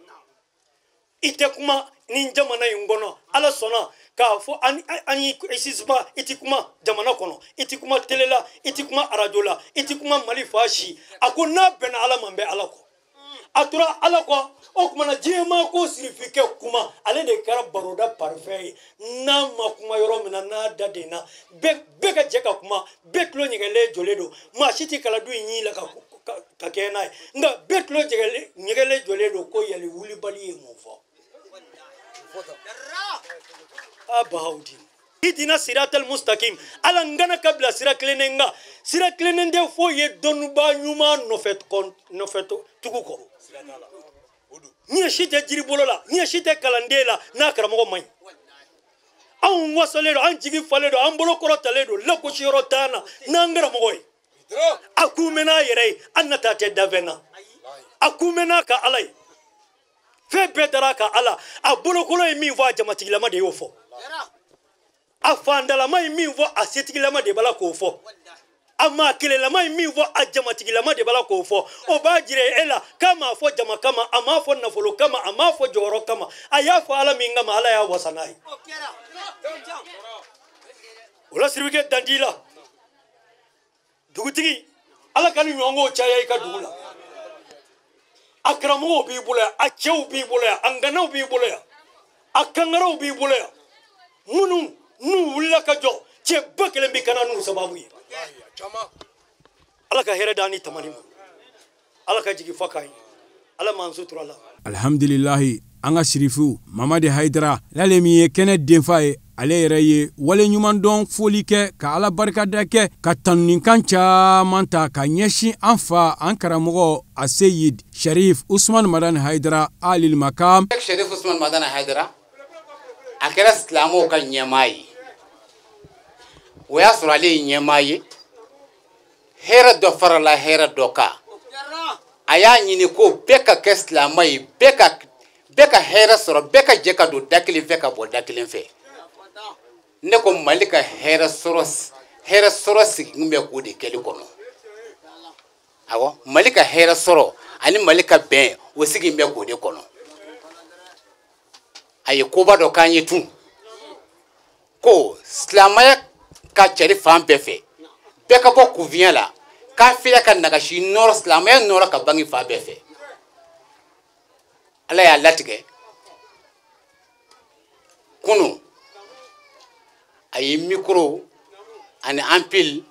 i tɛ kuma ni jamana in kɔnɔ. Ala sɔnna k'a fɔ an ye sisuma, i tɛ kuma jamana kɔnɔ, i tɛ kuma tele la, i tɛ kuma arajo la, i tɛ kuma Mali fa si. A ko n'a bɛnna Ala ma, n bɛ Ala kɔ. A tora Ala kɔ. O tuma na diɲɛ maa ko sirifikɛ kuma, ale de kɛra baroda parfait ye. N'a ma kuma yɔrɔ min na, n'a da den na, bɛɛ ka jɛ ka kuma, bɛɛ tulo ɲɛgɛlen jɔlen don, maa si tɛ kaladu in ɲin la ka kɛ n'a ye, nka bɛɛ tulo ɲɛgɛlen jɔlen don ko yali wulibali ye mun fɔ. A Bahawudini, idina siratal mustaqim, Ala n kana ka bila sira tilennen kan, sira tilennen tɛ foyi ye dɔnnibaa ɲuman nɔfɛ tugu kɔ. Ɲɛ si tɛ jiri bolo la, ɲɛ si tɛ kalanden la n'a karamɔgɔ man ɲi. Anw wasalen don, an jigi falen don, an bolo kɔrɔtalen don, lagosi yɔrɔ t'an na n'an karamɔgɔ ye. A kun bɛ n'a yɛrɛ ye, an nata tɛ dafɛn na. A kun bɛ n'a ka Ala ye, fɛn bɛɛ dara a ka Ala. A bolokolo ye min fɔ, a jamatigilama de y'o fɔ. A fandalama ye min fɔ, a setigilama de b'a la k'o fɔ. A maa kelenlama ye min fɔ, a jamatigilama de b'a la k'o fɔ. O b'a jira e la k'a m'a fɔ jama kama, a m'a fɔ nafolo kama, a m'a fɔ jɔyɔrɔ kama, a y'a fɔ Ala min kama, Ala y'a wasa n'a ye. O la siribikɛ dan t'i la. Dugutigi, Ala ka ni ɲɔgɔnko caya i ka dugu la. A karamɔgɔw b'i bolo yan, a cɛw b'i bolo yan, a ŋanaw b'i bolo yan, a kangaraw b'i bolo yan. Minnu n'u wulila ka jɔ, cɛ ba kelen b'i kana n'u sababu ye. Ala ka hɛrɛ d'an ni tamani ma, Ala ka jigin fa k'an ye, Ala m'an sutura la. Alhamdulilahi, an ka sirifu Mamadi Hayidara, n'ale min ye kɛnɛ denfa ye, ale yɛrɛ ye wale ɲuman dɔn foli kɛ ka Ala barikada kɛ ka tanunikan caman ta ka ɲɛsin an fa an karamɔgɔ Aseyid Sherif Usman Madani Hayidara alil makam. Sherif Usman Madani Hayidara a kɛra silamɛw ka ɲɛmaa ye, o y'a sɔrɔ ale ye ɲɛmaa ye, hɛrɛ dɔ farala hɛrɛ dɔ kan. A y'a ɲini ko bɛɛ ka kɛ silamɛ ye, bɛɛ ka hɛrɛ sɔrɔ, bɛɛ ka jɛ ka don da kelen fɛ ka bɔ da kelen fɛ. Ne ko Mali ka hɛrɛ sɔrɔ sigikun bɛ k'o de kɛli kɔnɔ. Awɔ, Mali ka hɛrɛ sɔrɔ ani Mali ka bɛn o sigi bɛ k'o de kɔnɔ. A ye koba dɔ k'an ye tun ko silamɛya ka cari fan bɛɛ fɛ, bɛɛ ka bɔ kunfinya la, kafiriya ka nagasi nɔrɔ, silamɛya nɔrɔ ka bange fan bɛɛ fɛ. Ala y'a latigɛ kunun a ye mikoro ani anpil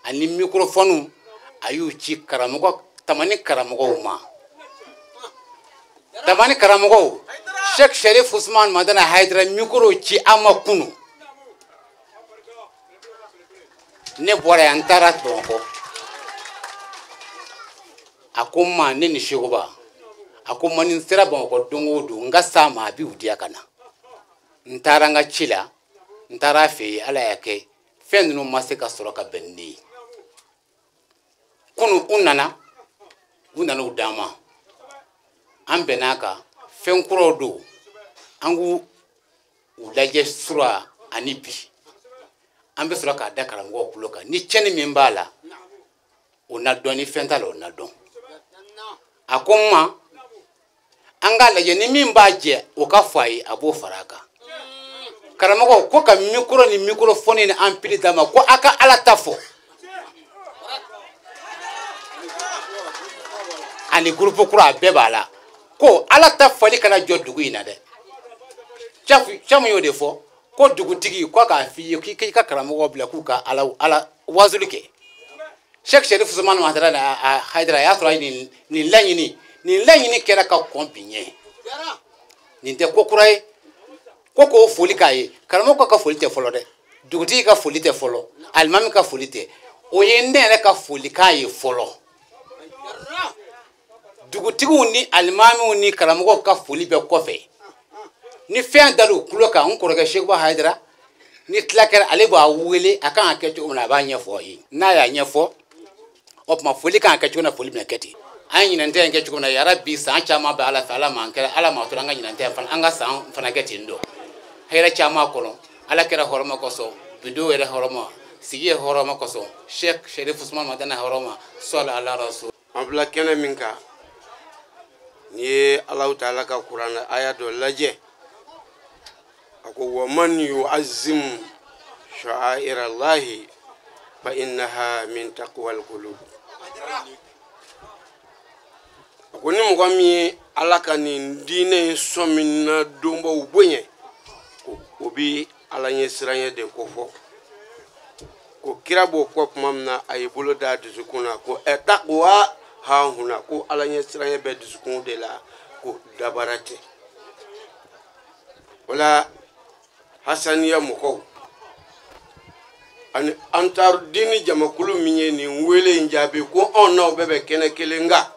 ani mikorofɔniw a y'u ci karamɔgɔ Tamani karamɔgɔw ma. Tamani karamɔgɔw, Sheikh Sherif Usman Madani Hayidara mikoro ci an ma kunun. Ne bɔra yan n taara Bamakɔ. A ko n ma, ne ni Sekuba, a ko n ma ni n sera Bamakɔ don o don n ka s'a ma a b'u diya ka na. N taara n ka ci la, n taara a fɛ yen, Ala y'a kɛ fɛn ninnu ma se ka sɔrɔ ka bɛn ni ne ye. Kunun u nana, u nana u d'an ma. An bɛnn'a kan fɛn kuraw don, an k'u u lajɛ sura ani bi. An bɛ sɔrɔ k'a da karamɔgɔw tulo kan, ni tiɲɛni min b'a la o na dɔn, ni fɛn t'a la o na dɔn. A ko n ma an k'a lajɛ ni min b'a jɛ o ka fɔ a ye, a b'o fara a kan. Karamɔgɔ ko ka mikoro ni mikorofɔni ni anpili d'a ma ko a ka Ala ta fɔ, ani gurupu kura a bɛɛ b'a la, ko Ala ta fɔli kana jɔ dugu in na dɛ. Camu y'o de fɔ ko dugutigi ko k'a f'i ye k'i ka karamɔgɔw bila k'u ka Ala ala wazuli kɛ. Sheikh Sherif Usman Madani Hayidara a y'a sɔrɔ nin laɲini kɛra ka kɔn bi ɲɛ. Nin tɛ ko kura ye. Ko k'o foli k'a ye, karamɔgɔ ka foli tɛ fɔlɔ dɛ, dugutigi ka foli tɛ fɔlɔ, alimami ka foli tɛ, o ye ne yɛrɛ ka foli k'a ye fɔlɔ. Dugutigiw ni alimamiw ni karamɔgɔw ka foli bɛ kɔfɛ. Ni fɛn dar'u tulo kan, n kɔrɔkɛ Sekuba Hayidara ni tila kɛra ale b'a wele a kan ka kɛ cogo min na a b'a ɲɛfɔ a ye. N'a y'a ɲɛfɔ, o tuma foli kan ka kɛ cogo min na, foli bɛna kɛ ten. An ye ɲinɛntɛ in kɛ cogo min na, yarabi san caman bɛ Ala fɛ, Ala m'an kɛra, Ala m'a to an ka ɲinɛntɛ fana, an ka san fana kɛ ten dɔ. Hɛrɛ caman kɔnɔ, Ala kɛra hɔrɔma kosɔn, bido yɛrɛ hɔrɔma, sigi ye hɔrɔma kosɔn, Sheikh Sherif Usman Madani hɔrɔma, sɔli ala rasul. An bila kɛnɛ min kan, n'i ye Alahu taala ka kuranɛ aya dɔ lajɛ, a ko wa man yu'azzim sha'airallahi fa innaha min taqwal qulub. A ko ni mɔgɔ min ye Ala ka nin diinɛ in sɔmina donbaw bonya, ko o bi Ala ɲɛsiranɲɛ de kofɔ. Ko kira b'o fɔ tuma min na, a y'i bolo da dusukun na ko ɛ taqwa hahuna, ko Ala ɲɛsiranɲɛ bɛ dusukun de la, ko dabara tɛ. O la Hasaniya mɔgɔw ani Ansaru diini jamakulu min ye nin wele in jaabi ko anw n'aw bɛɛ bɛ kɛnɛ kelen kan.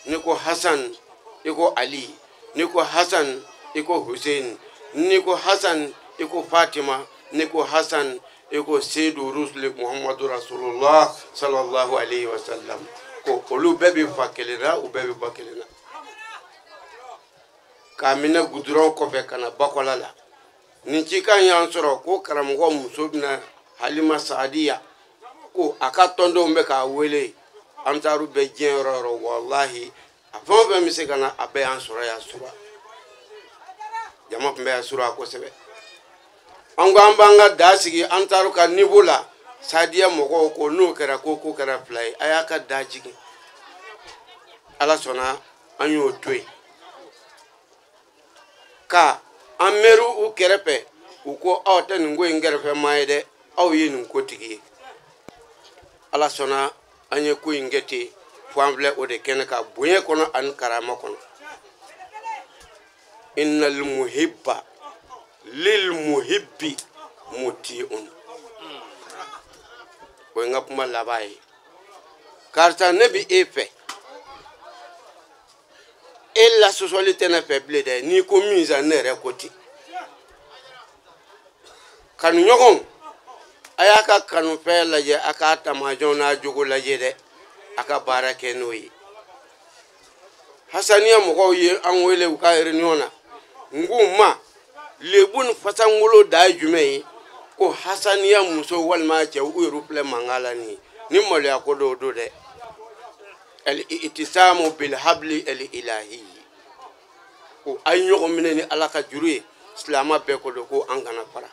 N'i ko Hasan i ko Ali, n'i ko Hasan i ko Hussein, n'i ko Hasan i ko Fatima, n'i ko Hasan i ko Seyidu Rusuli Muhammadu Rasulullah sallallahu alaihi wa sallam, ko olu bɛɛ bɛ fa kelen na, u bɛɛ bɛ ba kelen na. K'a minɛ gudɔrɔn kɔfɛ ka na Bakɔla la, nin cikan y'an sɔrɔ ko karamɔgɔ muso bɛna Halima Sadiya, ko a ka tɔndenw bɛ k'a wele, Ansaru bɛ diɲɛ yɔrɔ o yɔrɔ, walahi a fɛn o fɛn bɛ se ka na a bɛɛ y'an sɔrɔ yan sura. Jama tun bɛ yan sura kosɛbɛ. An ko an b'an ka da sigi Ansaru ka niveau la, Sadiya mɔgɔw ko n'o kɛra ko ko kɛra fila ye, a y'a ka da jigin. Ala sɔnna an y'o to yen. Ka an mɛriw u kɛrɛfɛ, u ko aw tɛ nin ko in kɛrɛfɛ maa ye dɛ, aw ye nin ko tigi ye. Ala sɔnna an ye ko in kɛ ten, fo an filɛ o de kɛnɛ kan bonya kɔnɔ ani karama kɔnɔ. Innal muhibba lil muhibbi muti'un. O ye n ka kuma laban ye. Karisa ne bɛ e fɛ, e la sɔsɔli tɛ ne fɛ bilen dɛ, n'i ko min sa ne yɛrɛ ko ten. Kanuɲɔgɔnw, a y'a ka kanufɛn lajɛ, a k'a tamajɔn n'a jogo lajɛ dɛ, a ka baara kɛ n'o ye. Hasaniya mɔgɔw ye an wele u ka réunion na, n k'u ma lebu ni fasangolo da ye jumɛn ye? Ko Hasaniya muso walima cɛ u yɛrɛ filɛ mankan la nin ye, ni maloya ko dɔw don dɛ. Al-i'tisamu bil habli al-ilahi ko an ɲɔgɔn minɛ ni Ala ka juru ye silamɛ bɛɛ ko don ko an kana fara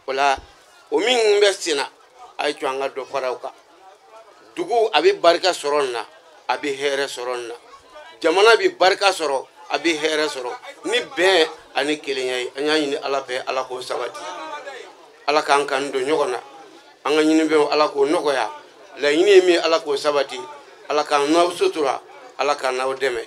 o la o min bɛ senna a ye to an ka dɔ fara o kan dugu a bɛ barika sɔrɔ nin na a bɛ hɛrɛ sɔrɔ nin na jamana bɛ barika sɔrɔ a bɛ hɛrɛ sɔrɔ ni bɛn ani kelenya ye an y'a ɲini Ala fɛ Ala k'o sabati Ala k'an kan don ɲɔgɔn na an ka ɲinifɛnw Ala k'o nɔgɔya laɲini ye min ye Ala k'o sabati Ala k'an n'aw sutura Ala k'an n'aw dɛmɛ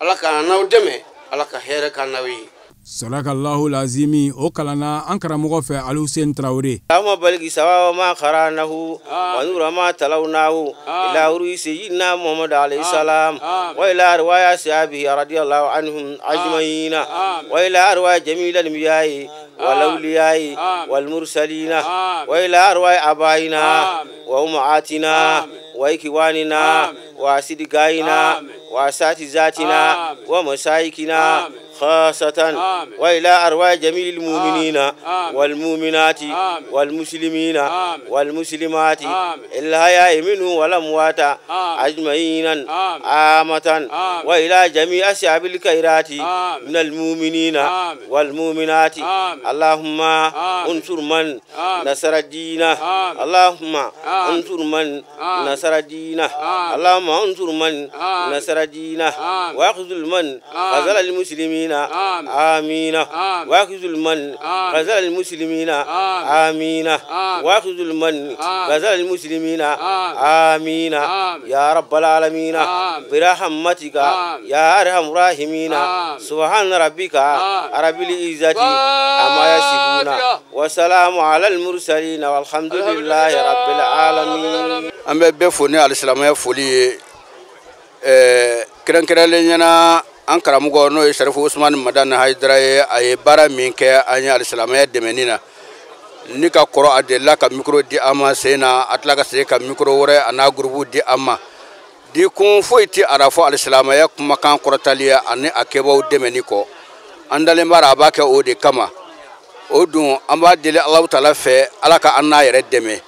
Ala k'an n'aw dɛmɛ Ala ka hɛrɛ k'an n'aw ye. Sadakallahu lazimi o kalanna an karamɔgɔ fɛ Alusen Tarawele. Allahumma baligi sawaba ma qara'nahu wa nura ma talawnahu ila ruhi sayyidina Muhammad alayhi salam wa ila arwahi ashabihi radiyallahu anhum ajma'ina wa ila arwahi jami'il anbiya'i wal awliya'i wal mursalina wa ila arwahi abaina wa ummatina wa ikhwanina wa asidigaina wa asatizatina wa masaikina خاصة وإلى أرواح جميع المؤمنين والمؤمنات والمسلمين والمسلمات الحياء منه والأموات أجمعين عامة وإلى جميع أصحاب الخيرات من المؤمنين والمؤمنات اللهم انصر من نصر الدين اللهم انصر من نصر الدين اللهم انصر من نصر الدين واخذل من خذل المسلمين آمين واخذل من خذل المسلمين آمين واخذل من خذل المسلمين آمين يا رب العالمين برحمتك يا أرحم الراحمين سبحان ربك رب العزة عما يصفون وسلام على المرسلين والحمد لله رب العالمين. An bɛ bɛɛ fo ni alisilamɛya foli ye kɛrɛnkɛrɛnlen ɲɛna an karamɔgɔ n'o ye Sarifu Usumani Madani Hayidara ye a ye baara min kɛ an ye alisilamɛya dɛmɛni na ni ka kɔrɔ a delila ka mikoro di an ma sen na a tila ka segin ka mikoro wɛrɛ a n'a gurupu di an ma di kun foyi tɛ a la fɔ alisilamɛya kumakan kɔrɔtali ye ani a kɛbaaw dɛmɛni kɔ an dalen b'a la a b'a kɛ o de kama o dun an b'a deli Alahu taala fɛ Ala ka an n'a yɛrɛ dɛmɛ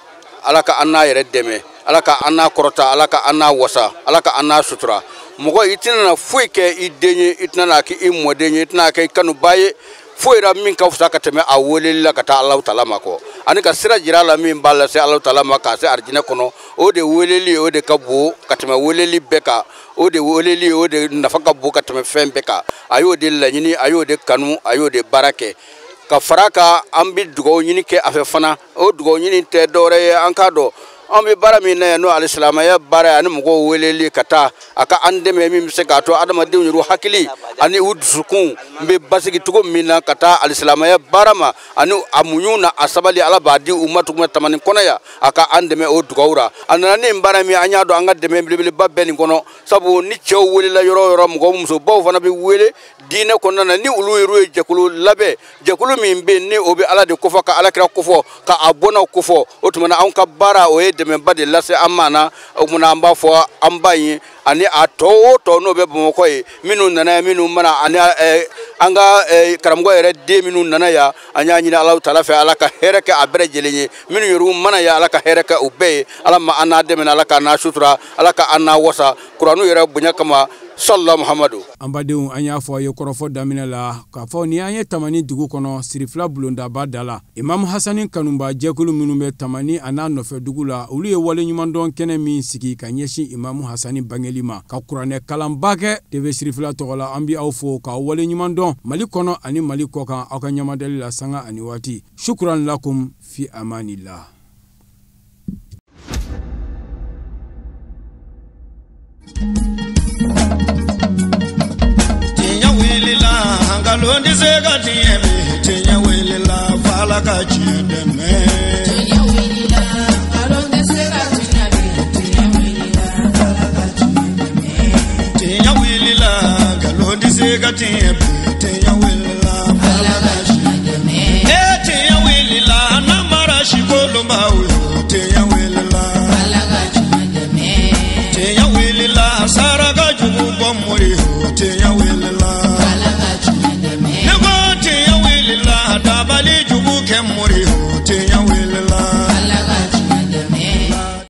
Ala ka an n'a yɛrɛ dɛmɛ Ala ka an n'a kɔrɔta Ala ka an n'a wasa Ala ka an n'a sutura mɔgɔ i tɛna na foyi kɛ i den ye i tɛna na kɛ i mɔden ye i tɛna kɛ i kanuba ye foyi la min ka fisa ka tɛmɛ a weleli la ka taa Alahu taala ma kɔ ani ka sira jira a la min b'a lase Alahu taala ma k'a se arijinɛ kɔnɔ o de weleli o de ka bon ka tɛmɛ weleli bɛɛ kan o de weleli o de nafa ka bon ka tɛmɛ fɛn bɛɛ kan a y'o de laɲini a y'o de kanu a y'o de baara kɛ ka fara kan an bɛ dugawu ɲini kɛ a fɛ fana o dugawu ɲini tɛ dɔwɛrɛ ye an k'a dɔn an bɛ baara min na yan n'o alisilamɛya baara ye ani mɔgɔw weleli ka taa a ka an dɛmɛ min bɛ se k'a to adamadenw yɛrɛ hakili ani u dusukun bɛ basigi cogo min na ka taa alisilamɛya baara ma ani a muɲu na a sabali Ala b'a di u ma cogo min tamani kɔnɔ yan a ka an dɛmɛ o dugawu ra a nana ni baara min an y'a dɔn an ka dɛmɛ belebeleba bɛɛ nin kɔnɔ sabu ni cɛw welela yɔrɔ o yɔrɔ mɔgɔ musobaw fana bɛ wele diinɛ kɔnɔna na ni olu yɛrɛ ye jɛkulu labɛn jɛkulu min bɛ yen ni o bɛ Ala de kofɔ ka Alakira kofɔ ka a bɔnnaw kofɔ o tuma na anw ka baara o ye dɛmɛba de lase an ma na o tuma na an b'a fɔ an ba ye ani a tɔ o tɔ n'o bɛ Bamakɔ ye minnu nana yan minnu mana ani an ka karamɔgɔ yɛrɛ den minnu nana yan an y'a ɲini Alahu taala fɛ Ala ka hɛrɛ kɛ a bɛɛ lajɛlen ye minnu yɛrɛ mana yan Ala ka hɛrɛ kɛ u bɛɛ ye Ala ma an n'a dɛmɛ Ala k'an n'a sutura Ala ka an n'a wasa kuranu yɛrɛ bonya kama sallallahu Muhammadu. An badenw an y'a fɔ a ye kɔrɔfɔ daminɛ la k'a fɔ ni an ye Tamani dugu kɔnɔ Sirifila bulondaba da la Imam Hasani kanuba jɛkulu minnu bɛ Tamani a n'a nɔfɛ dugu la olu ye waleɲumandɔn kɛnɛ min sigi ka ɲɛsin Imam Hasani bangeli ma ka kuranɛ kalanba kɛ TV Sirifila tɔgɔ la an bɛ aw fo k'aw waleɲumandɔn Mali kɔnɔ ani Mali kɔkan aw ka ɲamadali la sanga ani waati shukran lakum fi amanillah. Nkalon tɛ se ka tiɲɛ bi tiɲɛ wulila f'Ala ka tiɲɛ dɛmɛ. Tiɲɛ wulila nkalon tɛ se ka tiɲɛ bi tiɲɛ wulila f'Ala ka tiɲɛ dɛmɛ. Tiɲɛ wulila nkalon tɛ se ka tiɲɛ bi.